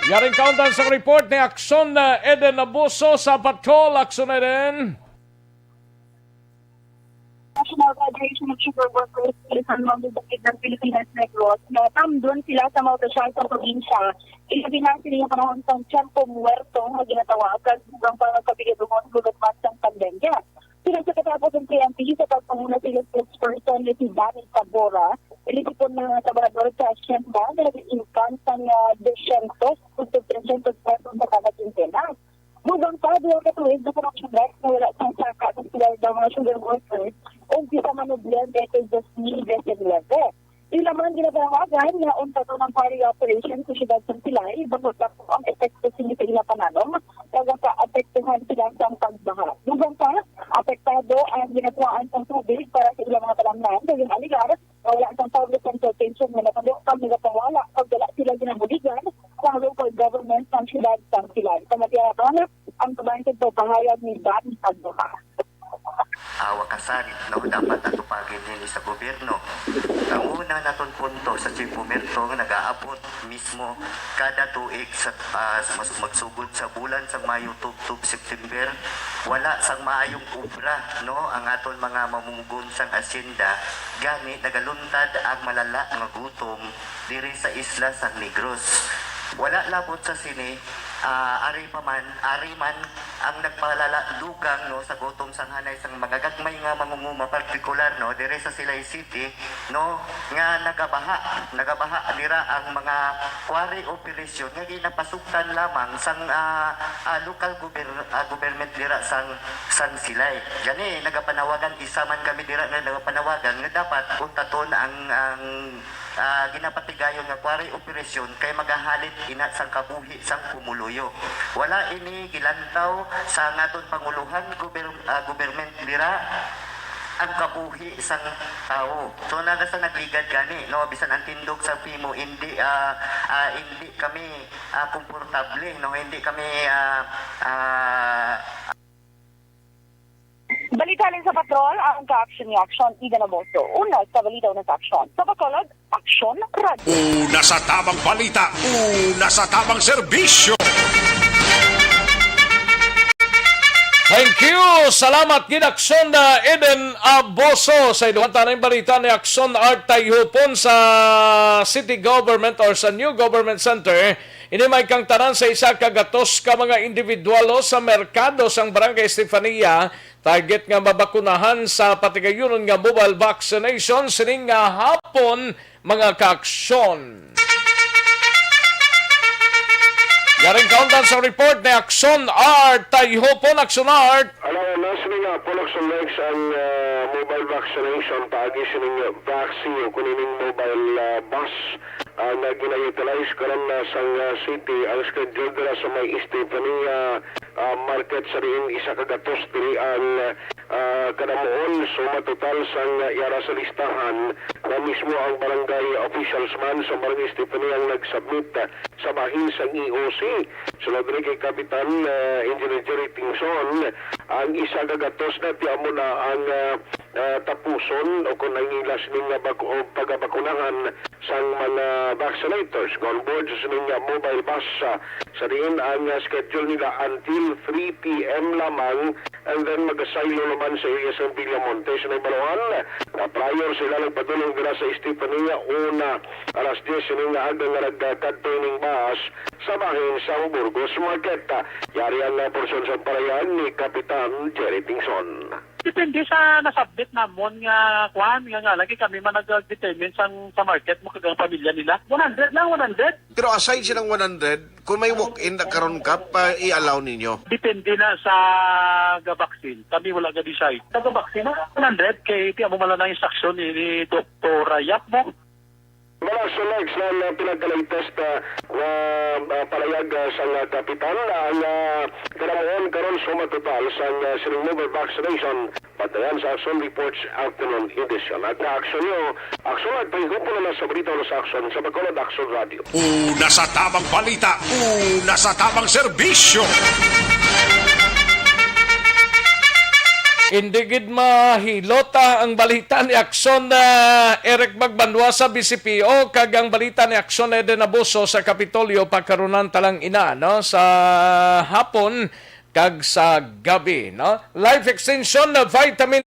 Yaring kaundan sa report ni Aksyon, ah, Eden Abuso sa Patrol. Aksyon, Eden. National Federation of Sugar Workers sa San Juan del Baquedano, Pilipinas, Negros, natamdon sila sa mga opisyal sa probinsya, ilabi na sila yung panahon sang tiyempo muerto nga ginatawag, kag dugang pa nga kabigadungon gulat man sang pandemya. Sila sa katapos ang P M P sa pagpanguna sila spokesperson ni si Danny Tabora, ilisipon mga trabahador sa asyenda nga nag-income sang, ah, dosyentos kung tresyentos pesos sa kada kintena. Dugang pa, duha ka tuig na sa mga syudad nga wala sang saka sa sweldo ang mga sugar workers, umpisa man Nobyembre kay dos mil diecinuebe. Ila man ginapanawagan nga untaton ang quarry operation sa siyudad sang Silay, bangod pa po ang epekto sini sa ila panalom, kag sa apektuhan sila sang pagbaha. Dugang pa, apektado ang ginakuhaan sang tubig para sa ilang mga talamnan, kag ang alegar nga wala sang public consultation nga natabo kag nagapawala pag wala sila ginabuligan sang local government sang siyudad sang Silay. Pamatiaton ang kabahin sa pagpahayag ni Dan Pagduha. Ah, wakasan, no, dapat atupagin ini sa gobyerno. Ang una naton punto sa Chief Pumerto nga nagaabot mismo kada tuig sa, ah, mas-, magsugod sa bulan sa Mayo tubtob September, wala sang maayong obra, no, ang aton mga mamumugon sang asyenda, gani nagaluntad ang malala nga gutom diri sa isla sang Negros. Wala labot sa sini, ah, ari pa man, ari man ang nagpalala dugang, no, sa gutom sang hanay sang mga gagmay nga mangunguma, partikular, no, diri sa Silay City, no, nga nagabaha, nagabaha dira ang mga quarry operation nga ginapasugtan lamang sang, ah, ah, local gober-, ah, government dira sang, sang Silay. Gani, nagapanawagan, isa man kami dira nga nagapanawagan nga dapat untaton ang, ang, ah, ginapatigayon nga quarry operation kay magahalit ina sang kabuhi sang pumuluyo. Wala ini gilantaw sa naton panguluhan, gober-, ah, government dira ang kabuhi sang tawo. So, naga sa nagligad gani, no, bisan ang tindog sa pimo, hindi, ah, ah, hindi kami, ah, komportable, no, hindi kami, ah, ah, Balita halin sa Patrol, ang ka-aksyon ni Aksyon, Ida Naboso. Una sa balita, una sa aksyon. Sa Bacolod, Aksyon Radio. Una sa tamang balita, una sa tamang serbisyo. Thank you. Salamat gid, Aksyon na Eden Aboso. Sa iluhan ta na yung balita ni Aksyon Art Tayhupon sa city government or sa new government center. Ini may kangtanan sa isa ka gatos ka mga individual, o, sa merkado sang Barangay Estefania, target nga mabakunahan sa patigayunon nga mobile vaccination sining nga hapon, mga kaaksyon. Yaring kaundan sa report ni Aksyon Art Tayhopon. Aksyon Art. Alang na sini nga, Pulak Sulex ang, ah, mobile vaccination paagi sining Vaxi o kunining mobile, ah, bus, ah, nga gina-utilize karon na sang, ah, city. Ang schedule dira sa may Estefania, ah, market sa diin isa ka gatos diri ang, ah, kadamuon. So, matotal sang, ah, yara sa listahan na mismo ang barangay officials man sa Barangay Estefania ang nag-submit, ah, sa bahin sang E O C. Sulod diri kay Kapitan, ah, Engineer Jerry Tingson, ang isa ka gatos na ti amo na ang, ah, ah, tapuson o kung ang ila sining nga bak-, o pagabakunahan sang mga vaccinators nga on board sa sining nga mobile bus, ah, sa diin ang, ah, schedule nila until three P M lamang, and then magasaylo naman sa area sa Villamonte. Sa nagbaluhan, ah, prior sila nagpadulong dira sa Estefania, una alas diyes sining nga aga nga nagkadto ining bus sa bahin sang Burgos Market. Ah, yari ang, ah, porsyon sa palayan ni Kapitan Jerry Tingson. Depende sa nasabit namon nga kuan, nga, nga lagi kami man nag-determine sang, sa market mo kag ang pamilya nila. One hundred lang, one hundred. Pero aside silang one hundred, kung may walk-in na karon ka, pa i-allow ninyo? Depende na sa gabaksin. Kami wala ga-decide. Sa gabaksin na, one hundred, kay ti amo man lang ang instruction ni, ni Doktora Yap mo. Mga Solex, ang, ah, pinaka-latest, ah, nga, ah, palayag, ah, sang, ah, kapitan, ang, ah, kalamuon karon suma total sang, ah, sining mover vaccination. Bantayan sa Aksyon Reports Afternoon Edition. At na Aksyon nyo, Aksyon at pahigupon na sa balita o sa Aksyon sa Bacolod Aksyon Radio. Una sa tamang balita, una sa tamang serbisyo. Indi gid mahilota ang balita ni Aksyon, ah, Eric Magbanwa sa B C P O, kag ang balita ni Aksyon Eden Abuso sa Kapitolyo, pagkarunan talang ina, no, sa hapon kag sa gabi, no? Life Extension Vitamin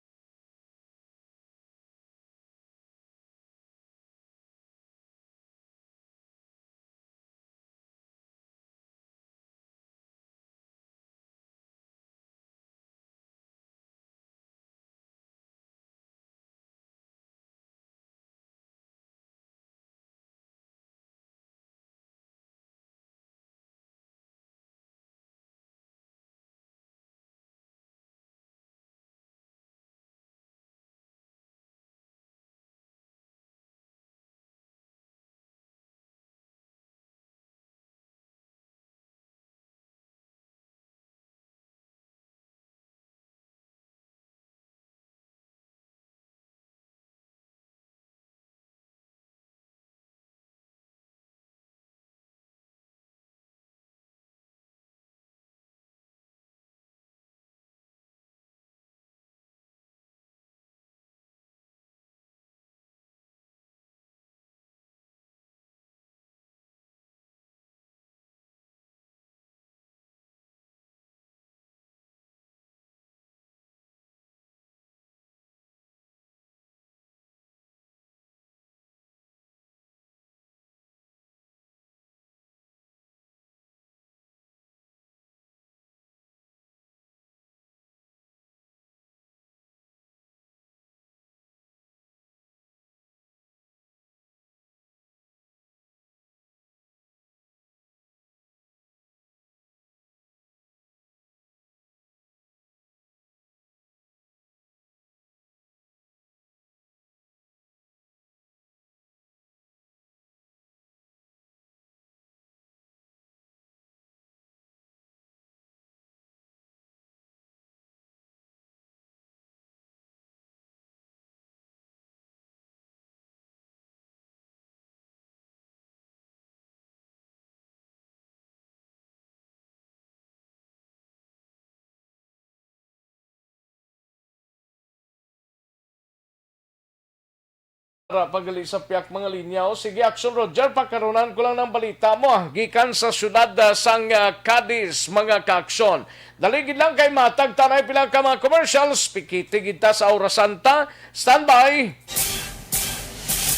Para pagali sa piyak mga linya. O sige, Aksyon Roger, pakarunan ko lang ng balita mo, ah, gikan sa siyudad, ah, sang, ah, Cadiz, mga ka-aksyon. Dali gid lang kay matag tanay pila ka mga commercials, pikiti gid ta sa orasan ta. Standby!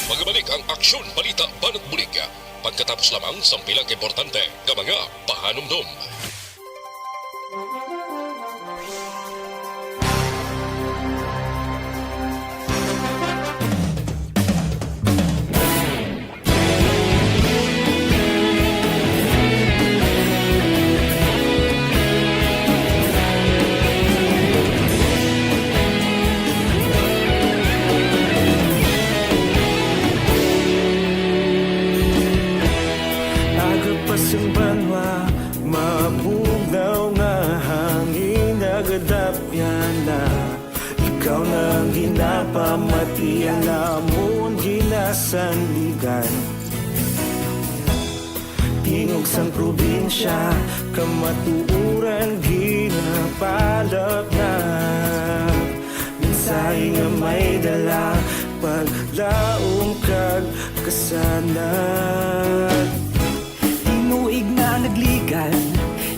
Magabalik ang Aksyon Balita Banat Bulig pagkatapos lamang sang pila ka importante nga mga pahanumdom. Aga pa sang banwa, mabugnaw nga hangin nagadapyan na. Ikaw na ang ginapamatian namon ginasandigan. Tingog sang probinsya, kamatuoran ginapalapnap. Mensahe nga may dala, paglaom kag kasanag. Tinuig na nagligan,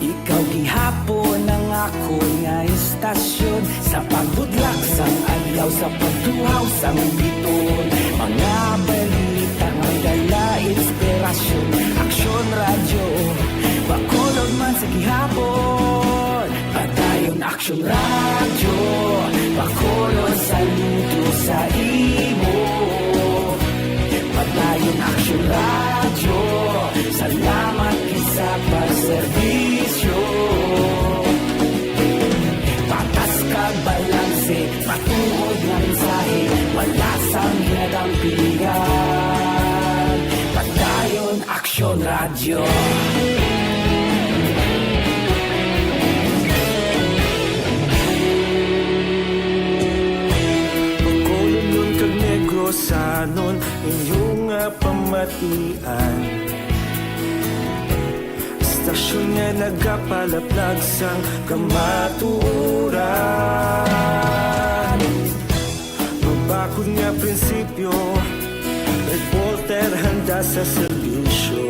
ikaw gihapon ang akon nga istasyon. Sa pagbudlak sang adlaw, sa pagtuhaw sang biton, mga balita may dala inspirasyon. Aksyon Radyo, Bacolod man sa gihapon. Padayon Aksyon Radyo, Bacolod, saludo sa imo. Padayon Aksyon Radyo, salamat gid sa pagserbisyo. Patas kag balanse, matuod nga mensahe, wala sang ginadampigan. Aksyon Radyo. Bacolodnon kag Negrosanon, inyo nga pamatian. Istasyon nga nagapalaplag sang kamatuoran. Mabakod nga prinsipyo, reporter handa sa serbisyo.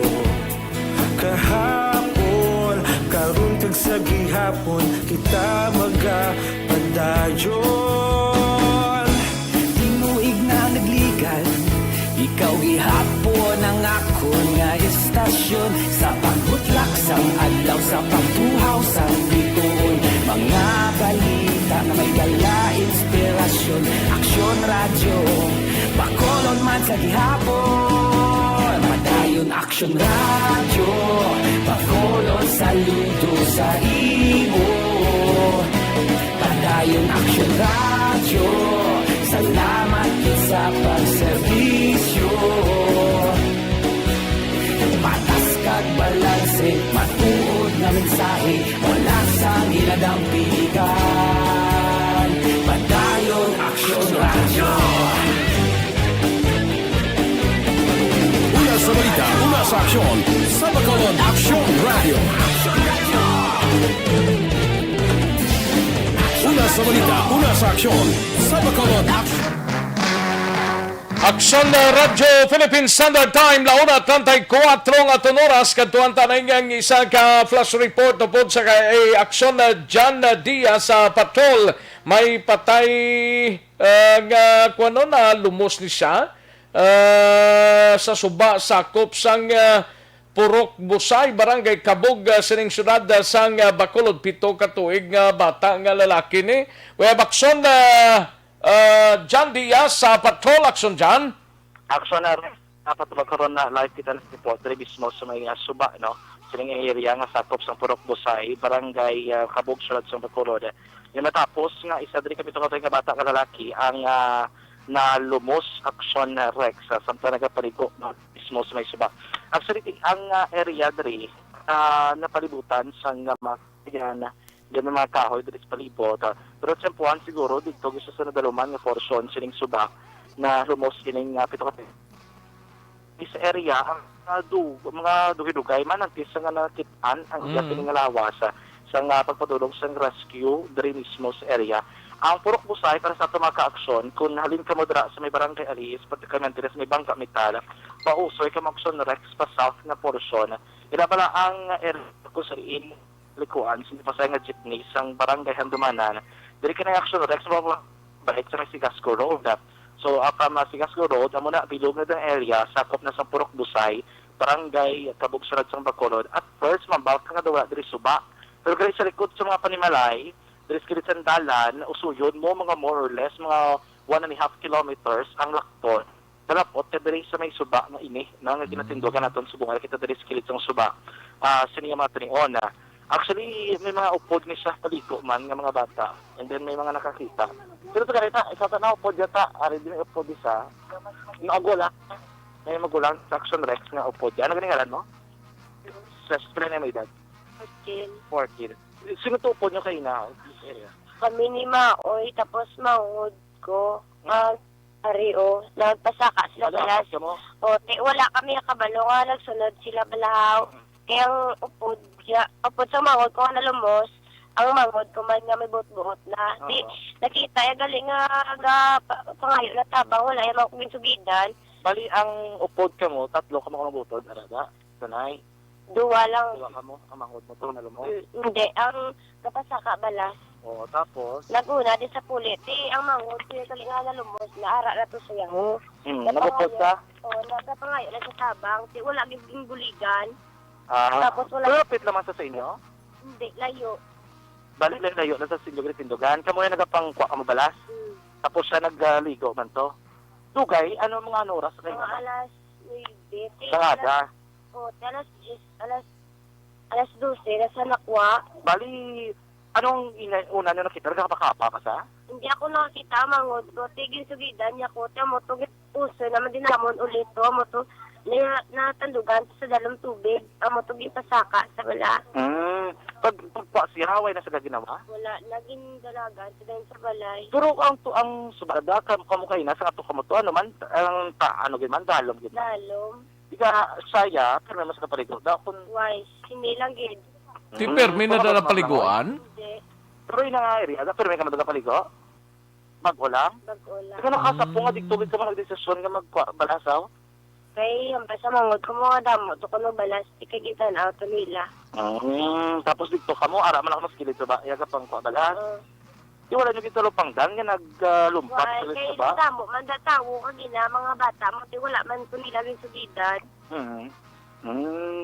Kahapon, karon kag sa gihapon, kita magapadayon. Tinuig na nagligal, ikaw gihapon ang akon nga istasyon. Sa pagbutlak sang adlaw, sa pagbuhaw sang bituon, mga balita nga may dala inspirasyon. Aksyon Radyo, Bacolod man sa gihapon. Padayon Aksyon Radyo, Bacolod, saludo sa imo. Padayon Aksyon Radyo, salamat gid sa pagserbisyo. Patas kag balanse, matuod nga mensahe, wala sang hinadampingan. Padayon Aksyon Radyo. Una sa balita, una sa aksyon, sa Bacolod Aksyon Radyo. Una sa balita, una sa aksyon, sa Bacolod Aksyon. Aksyon na Radyo Philippine Standard Time, la una treinta y cuatro nga aton oras, kadtuan ta na ang isa ka flash report upod sa kay Aksyon na John Diaz sa patrol. May patay, ah, nga kuno na lumos ni siya, ah, sa suba sakop sang, ah, Purok Busay, Barangay Kabug, ah, sining siyudad, ah, sang, ah, Bacolod. Pito ka tuig nga bata nga lalaki ni. We have Aksyon, ah, ah, John Diaz sa Patrol. Aksyon, John. Aksyon na rin. Dapat ba karon na live kita na report diri mismo sa may, ah, suba, no? Sining area nga sakop sang Purok Busay, Barangay, ah, Kabug, siyudad sang Bacolod. Yung matapos nga isa diri ka pito ka tuig nga bata nga lalaki ang, ah, nalumos. Aksyon, ah, Rex, ah, samtang nagapaligo, no? Mismo sa may suba. Actually, ang, ah, area diri, ah, napalibutan sang, ah, mga yan, ah, yan ang mga kahoy diri sa palibot, ah. Pero tiyempuhan siguro dito gusto sa nadaluman nga portion sining suba na lumos kining, ah, pito ka, this area ang, ah, du-, mga dugay-dugay man ang pisa nga nakit-an ang iya Mm. kini nga lawas, ah, sa nga pagpadulong sang rescue diri mismo sa area. Ang Purok Busay para sa ato mga kaaksyon, kung halin kamo dira sa may Barangay Aliis, particularmente sa may Bangka Metal, pausoy kamo Aksyon Rex pa south nga portion. Ila bala ang area kung sa diin likuan sa pasay nga jeepney sang Barangay Handumanan. Diri ka na Aksyon Rex, mabalik sa may Sigasco Road. So, ah, from, ah, Sigasco Road, amo na, bilog na dang area, sakop na sang Purok Busay, Barangay Kabugsarat sang Bacolod. At first, mambal ka nga daw wala diri suba. Pero gali sa likod sa mga panimalay, diri sa kilid sang dalan, usuyon mo, mga more or less, mga one and a half kilometers ang lakton. Dalapot ka diri sa may suba nga ini, no, nga ginatindugan naton subong nga kita diri sa kilid sang suba. Ah, sini ang mga tinion, ah. Actually, may mga upod ni siya, paligo man nga mga bata. And then may mga nakakita. Pero to ganita, isa ta na upod yata, ari din may upod isa. Magulang. May magulang sa Action Rex nga upod. Ano ganing ngalan mo? Sa eskwela na may edad? Fourteen. Fourteen. Sino to upod nyo kayo na? Kami ni Maoy, tapos mangod ko. Ang Ari, o, nagpasaka sila Wala, balas. Kamo? O, te, wala kami nakabalo nga nagsunod sila balahaw. Mm. Kaya ang upod siya, upod sa mangod ko nga nalumos, ang mangod ko man nga may buot-buot na. Di, Oo. Nakita ya gali nga ga, pa, pangayo na tabang, wala ya man ko ginsugidan. Bali, ang upod kamo, tatlo kamo ka mabutod, ara da? Sanay? Duwa lang. Duwa kamo, ang mangod mo to, nalumos? Mm, hindi. Ang kapasaka balas. Oo, tapos? Naguna di sa puli. Ti, ang mangod, ti, kali nga nalumos, naara na to siya. Hmm, Napangayo. Nabukod ka? Oo, nagapangayo na sa tabang. Ti, wala gid ginbuligan. Ah, Tapos wala pero lapit naman sa, sa inyo? Hindi, layo. Bali, layo na sa inyo, ginatindugan. Kamo yung nagapangkwa ka mo balas? Hmm. Tapos siya nagligo man to? Dugay, ano mga ano oras kayo Mga naman? alas nuebe. Ti, Sa aga? alas, oh, ti, alas diyes, alas, alas dose, nasa nakwa. Bali, anong ina-, una nyo nakita? Nagkakapakapa pa sa? Hindi ako nakakita, mangod ko. Ti, ginsugidan niya ko. Ti, amo to, git-, uso naman din namon ulit to. Amo to, Nga natandugan sa dalom tubig, amo to ginpasaka sa bala. Hmm. Pag, pagkuha siya, way na sila ginawa? Wala, naging dalagan sila sa balay. Pero ang tu-, ang subada, kam-, kamo kayo na, sa ato kamo to, ano man, ang ta-, ano gid man, dalom gid man. Dalom. Di ka, siya, pero may mas kapaligo. Da, kung Why? Hindi lang gid. Ti, Mm. permi na Kung dala mabasa paliguan? Hindi. Pero yun nga area, da, pero may ka madala paligo? Bago lang? Bago lang. Di ka nakasap ko nga, Mm. di tubig ka man nagdesisyon nga magkuha, balasaw? Kay, ang basta mangod ko mga damo, to ko magbalas, di kay gitan-aw to nila. Mm, tapos dito ka mo, ara man ako mas kilid sa ba, yaga pang kuha, bala? Oo. Di wala nyo kita lupangdan nga nag, ah, lumpat Why? sa Kay sa ba? Damo man da tawo, kag ina, mga bata mo, di wala man to nila rin sulidan. Mm. Mm.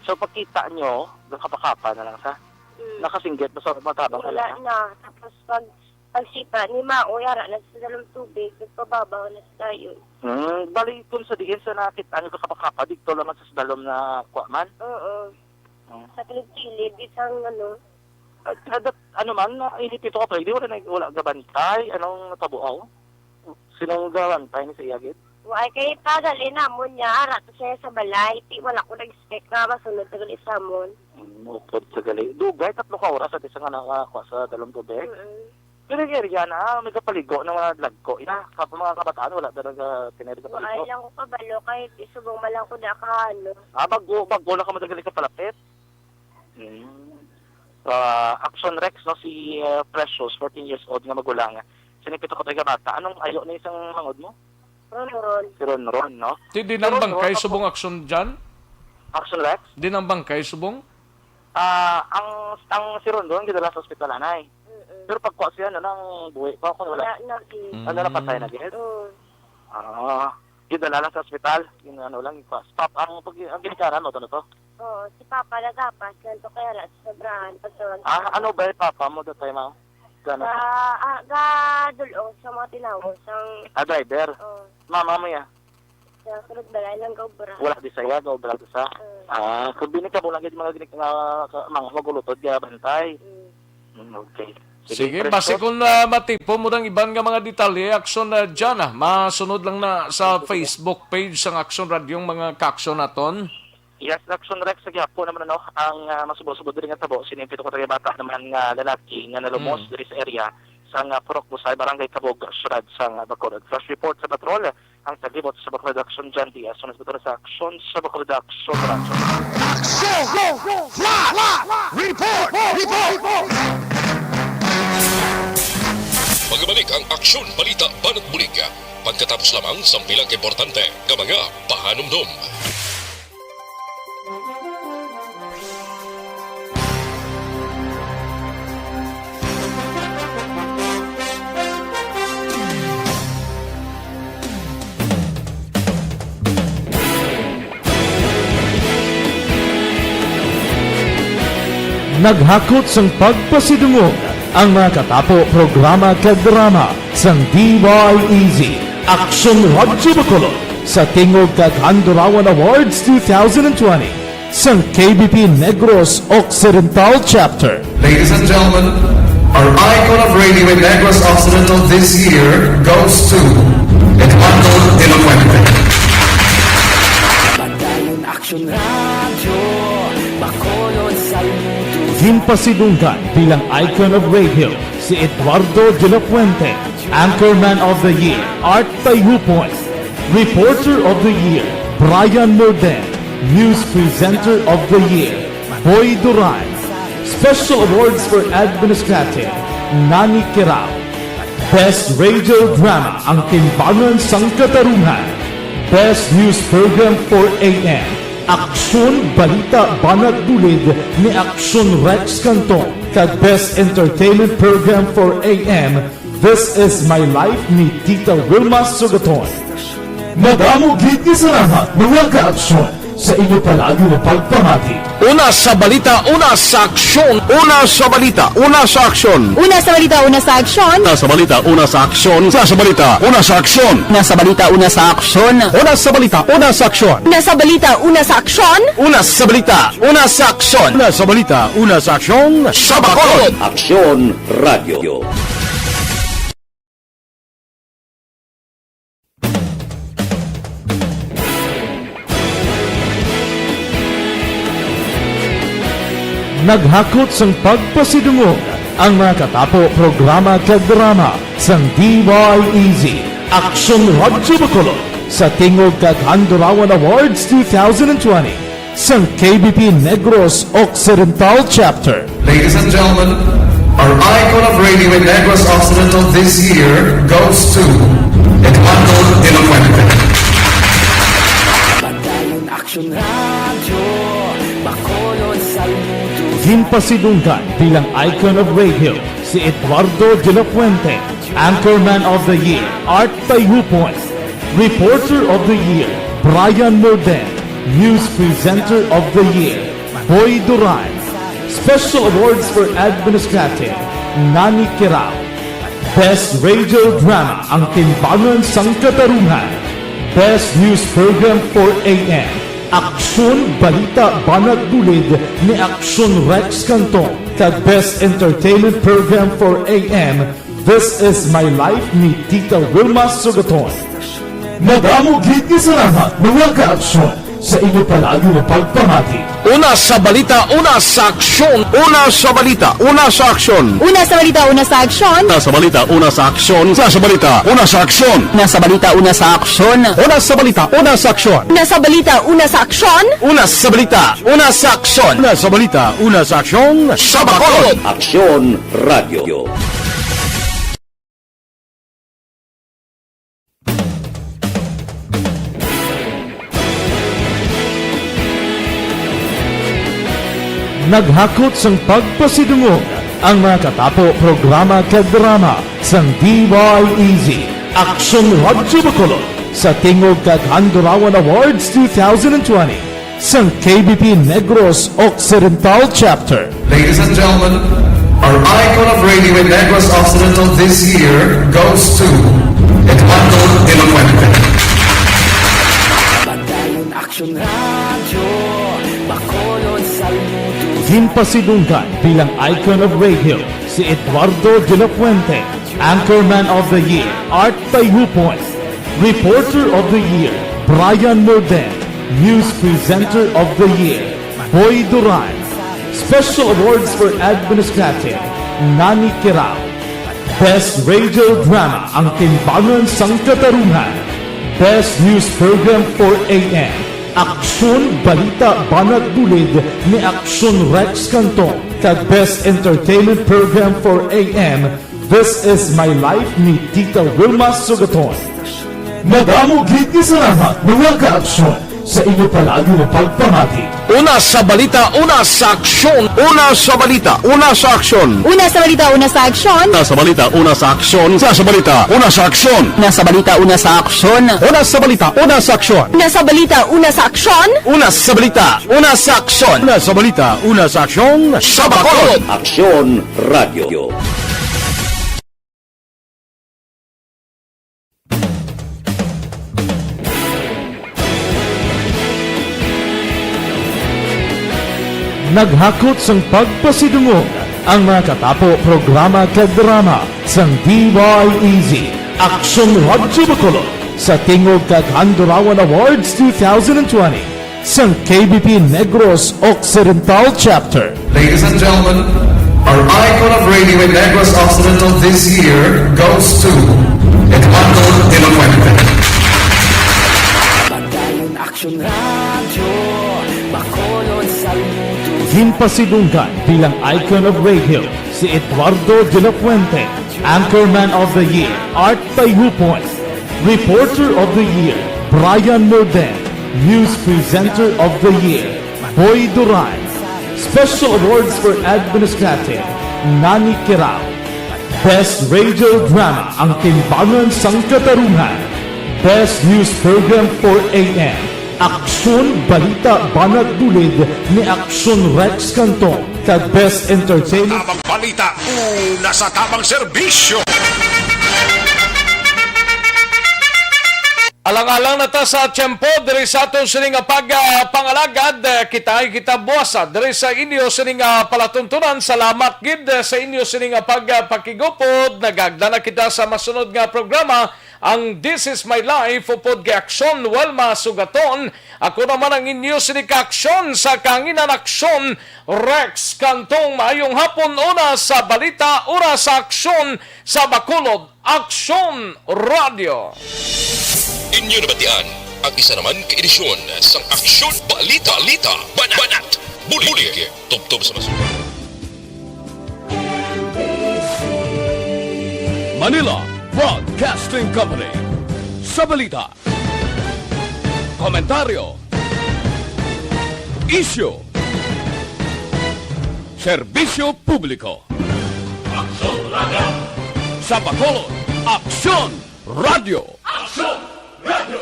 So, pagkita nyo, gakapakapa na lang sa Mm. nakasinggit, basta matabang Wala sila. na. Tapos pag, pag sipa, ni Mao, yara na sa dalawang tubig, nagpababaw na sa dayon. Mm. Bali, kung sa diin sa nakita nyo, gakapakapa, dito lang sa dalom na kuha man? Oo. Mm. Sa kilid-kilid, isang ano. At, at, ano man, na inipito ka pa, di wala na, wala gabantay, anong natabuaw? Sinong gabantay ni sa iyagit? Wa, kay padali namon niya, ara to siya sa balay, ti wala ko nag-expect nga masunod na gali sa amon. Mm, upod sa gali. Dugay, tatlo ka oras at isa nga nakakuha sa dalom tubig. Mm-mm. Pero yung area na, may kapaligo ng mga lagko. Ina, kap-, mga kabataan, wala talaga tinari Wa, ay kapaligo. lang ko kabalo, kahit isubong man lang ko na ka, ano. Ah, bago, bago lang ka madagali kapalapit. Mm. Ah, Action Rex, no, si, ah, Precious, fourteen years old nga magulang. Sinipito ko tayo bata. Anong ayo na isang mangod mo? Ronron. Si Ronron, no? Ti, di Si nang Ronron, bangkay ako subong action dyan? Action Rex? Di nang bangkay subong? Ah, ang, ang si Ronron, gidala sa ospital, anay. Mm-mm. Pero pagkuha siya, ano, nang buhi pa ako, wala. Wala na, eh. Mm. Ano, napatay na, gid? Mm. Ah, gidala lang sa ospital. Yung ano lang, yung pa-, stop ang pag-, ang ginikanan mo, ano to? Oo, si Papa nagapas lang to kaya wala sa sobrahan pagtawag Ah, sa ano ba yung papa mo that time, ah? Gana Sa, to? ah, ga Dulong sa mga tinawag, sang Ah, driver? Oo. Mama mo ya? Sa sulod balay lang gaubra. Wala di saya, gaubra di sa? Mm. Ah, so bini ka mo lang yung mga ginik-, nga, ka-, mga magulutod, kaya bantay. Mm. Mm, okay. Sige, Sige, basi Precious. kung, ah, matipo mo ng iban nga mga detalye, Action, ah, dyan, ah, masunod lang na sa Sige, sige. Facebook page sang Action Radio ang mga ka-action naton. Yes, Action Rex, sa gihapon naman, ano, ang, ah, masubo-subo diri nga tabo, sinipito ko taga bata naman nga lalaki nga nalumos Hmm. diri sa area sa nga Purok Busay, Barangay Kabog, Syudad sa nga Bacolod. Flash report sa patrol, ang taglibot sa Bacolod Action, John Diaz. Sunod sa Action sa Bacolod Action, Radyo. Action! Flash! Report! Report! Magabalik ang Aksyon, Balita, Banat Bulig. Pagkatapos lamang sang pila ka importante nga mga pahanumdom. Naghakot sang pagpasidungog ang mga katapo, programa kag drama sang D Y E Z, Aksyon Radyo Bacolod, sa tingog kag Handurawan Awards two thousand twenty sang K B P Negros Occidental Chapter. Ladies and gentlemen, our icon of radio in Negros Occidental this year goes to Eduardo de la Fuente. Padayon Action Radio, Bacolod, Salud. Ginpasidunggan bilang icon of radio si Eduardo de la Fuente, Anchorman of the Year, Art Tayupon, Reporter of the Year, Brian Morden, News Presenter of the Year, Boy Duran, Special Awards for Administrative, Nani Kirao, Best Radio Drama, Ang Timbangan sang Katarungan, Best News Program four A M, Aksyon Balita Banat Bulig ni Aksyon Rex Canton, kag Best Entertainment Program four A M, This Is My Life ni Tita Wilma Sugaton. Madamo gid nga salamat, mga ka-aksyon, sa inyo palagi nga pagpamati. Una sa balita, una sa aksyon. Una sa balita, una sa aksyon. Una sa balita, una sa aksyon. Una sa balita, una sa aksyon. Una sa balita, una sa aksyon. Una sa balita, una sa aksyon. Una sa balita, una sa aksyon. Una sa balita, una sa aksyon. Una sa balita, una sa aksyon. Una sa balita, una sa aksyon. Sa Bacolod. Aksyon Radio. Naghakot sang pagpasidungog ang mga katapo programa kag drama sang D Y E Z Action Radyo Bacolod sa tingog kag Handurawan Awards two thousand twenty sang K B P Negros Occidental Chapter. Ladies and gentlemen, our icon of radio in Negros Occidental this year goes to Eduardo de la Fuente. Padayon Action Radio, Bacolod, saludo. Ginpasidunggan bilang icon of radio si Eduardo de la Fuente, Anchorman of the Year, Art Tayhupon, Reporter of the Year, Brian Morden, News Presenter of the Year, Boy Duran, Special Awards for Administrative, Nani Kirao, Best Radio Drama, Ang Timbangan sang Katarungan, Best News Program four A M, Aksyon Balita Banat Bulid ni Aksyon Rex Canton, kag Best Entertainment Program four A M, This Is My Life ni Tita Wilma Sugaton. Madamo gid nga salamat, mga kaaksyon, sa inyo palagi nga pagpamati. Una sa balita, una sa aksyon. Una sa balita, una sa aksyon. Una sa balita, una sa aksyon. Una sa balita, una sa aksyon. Una sa balita, una sa aksyon. Una sa balita, una sa aksyon. Una sa balita, una sa aksyon. Una sa balita, una sa aksyon. Una sa balita, una sa aksyon. Una sa balita, una sa aksyon. Sa Bacolod. Aksyon Radio. Naghakot sang pagpasidungog ang mga katapo programa kag drama sang D Y E Z Action Radyo Bacolod sa tingog kag Handurawan Awards two thousand twenty sang K B P Negros Occidental Chapter. Ladies and gentlemen, our icon of radio in Negros Occidental this year goes to Eduardo de la Fuente. Padayon Action Radio, Bacolod, saludo. Ginpasidunggan bilang icon of radio si Eduardo de la Fuente, Anchorman of the Year, Art Tayhupon, Reporter of the Year, Brian Morden, News Presenter of the Year, Boy Duran, Special Awards for Administrative, Nani Kirao, Best Radio Drama, Ang Timbangan sang Katarungan, Best News Program four A M, Aksyon Balita Banat Bulid ni Aksyon Rex Canton, kag Best Entertainment Program four A M, This Is My Life ni Tita Wilma Sugaton. Madamo gid nga salamat, mga kaaksyon, sa inyo palagi nga pagpamati. Una sa balita, una sa aksyon. Una sa balita, una sa aksyon. Una sa balita, una sa aksyon. Una sa balita, una sa aksyon. Una sa balita, una sa aksyon. Una sa balita, una sa aksyon. Una sa balita, una sa aksyon. Una sa balita, una sa aksyon. Una sa balita, una sa aksyon. Una sa balita, una sa aksyon. Sa Bacolod. Aksyon Radio. Naghakot sang pagpasidungog ang mga katapo programa kag drama sang D Y E Z Action Radyo Bacolod sa tingog kag Handurawan Awards two thousand twenty sang K B P Negros Occidental Chapter. Ladies and gentlemen, our icon of radio in Negros Occidental this year goes to Eduardo de la Fuente. Padayon Action Radio, Bacolod, saludo. Ginpasidunggan bilang icon of radio si Eduardo de la Fuente, Anchorman of the Year, Art Tayhupon, Reporter of the Year, Brian Morden, News Presenter of the Year, Boy Duran, Special Awards for Administrative, Nani Kirao, Best Radio Drama, Ang Timbangan sang Katarungan, Best News Program four A M, Aksyon Balita Banat Bulid ni Aksyon Rex Canton, kag Best Entertainment. Tamang balita, una sa tamang serbisyo. Alang-alang na ta sa tiyempo diri sa aton sini nga pag, ah, pangalagad. Eh, kita ay kita buwasa diri sa inyo sini nga palatuntunan. Salamat gid, eh, sa inyo sini nga pag, ah, pakigupod. Nagagda na kita sa masunod nga programa. Ang This Is My Life upod kay Aksyon Welma Sugaton. Ako naman ang inyo sini ka-aksyon sa kahanginan, Aksyon Rex Cantong. Maayong hapon, una sa balita, ora sa aksyon sa Bacolod, Aksyon Radio. Inyo nabatian ang isa naman ka edisyon sang Aksyon Balita, Balita, Banat, Banat, Bulig, Tubtob sa Masugid. Manila Broadcasting Company. Sa balita, komentaryo, isyu, serbisyo publiko. Aksyon Radio. Sa Bacolod, Aksyon Radio. Aksyon Radio.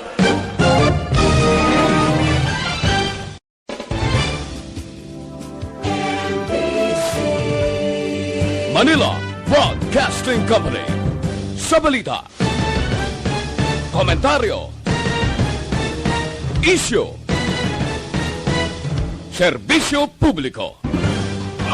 Manila Broadcasting Company. Sa balita, komentaryo, isyu, serbisyo publiko.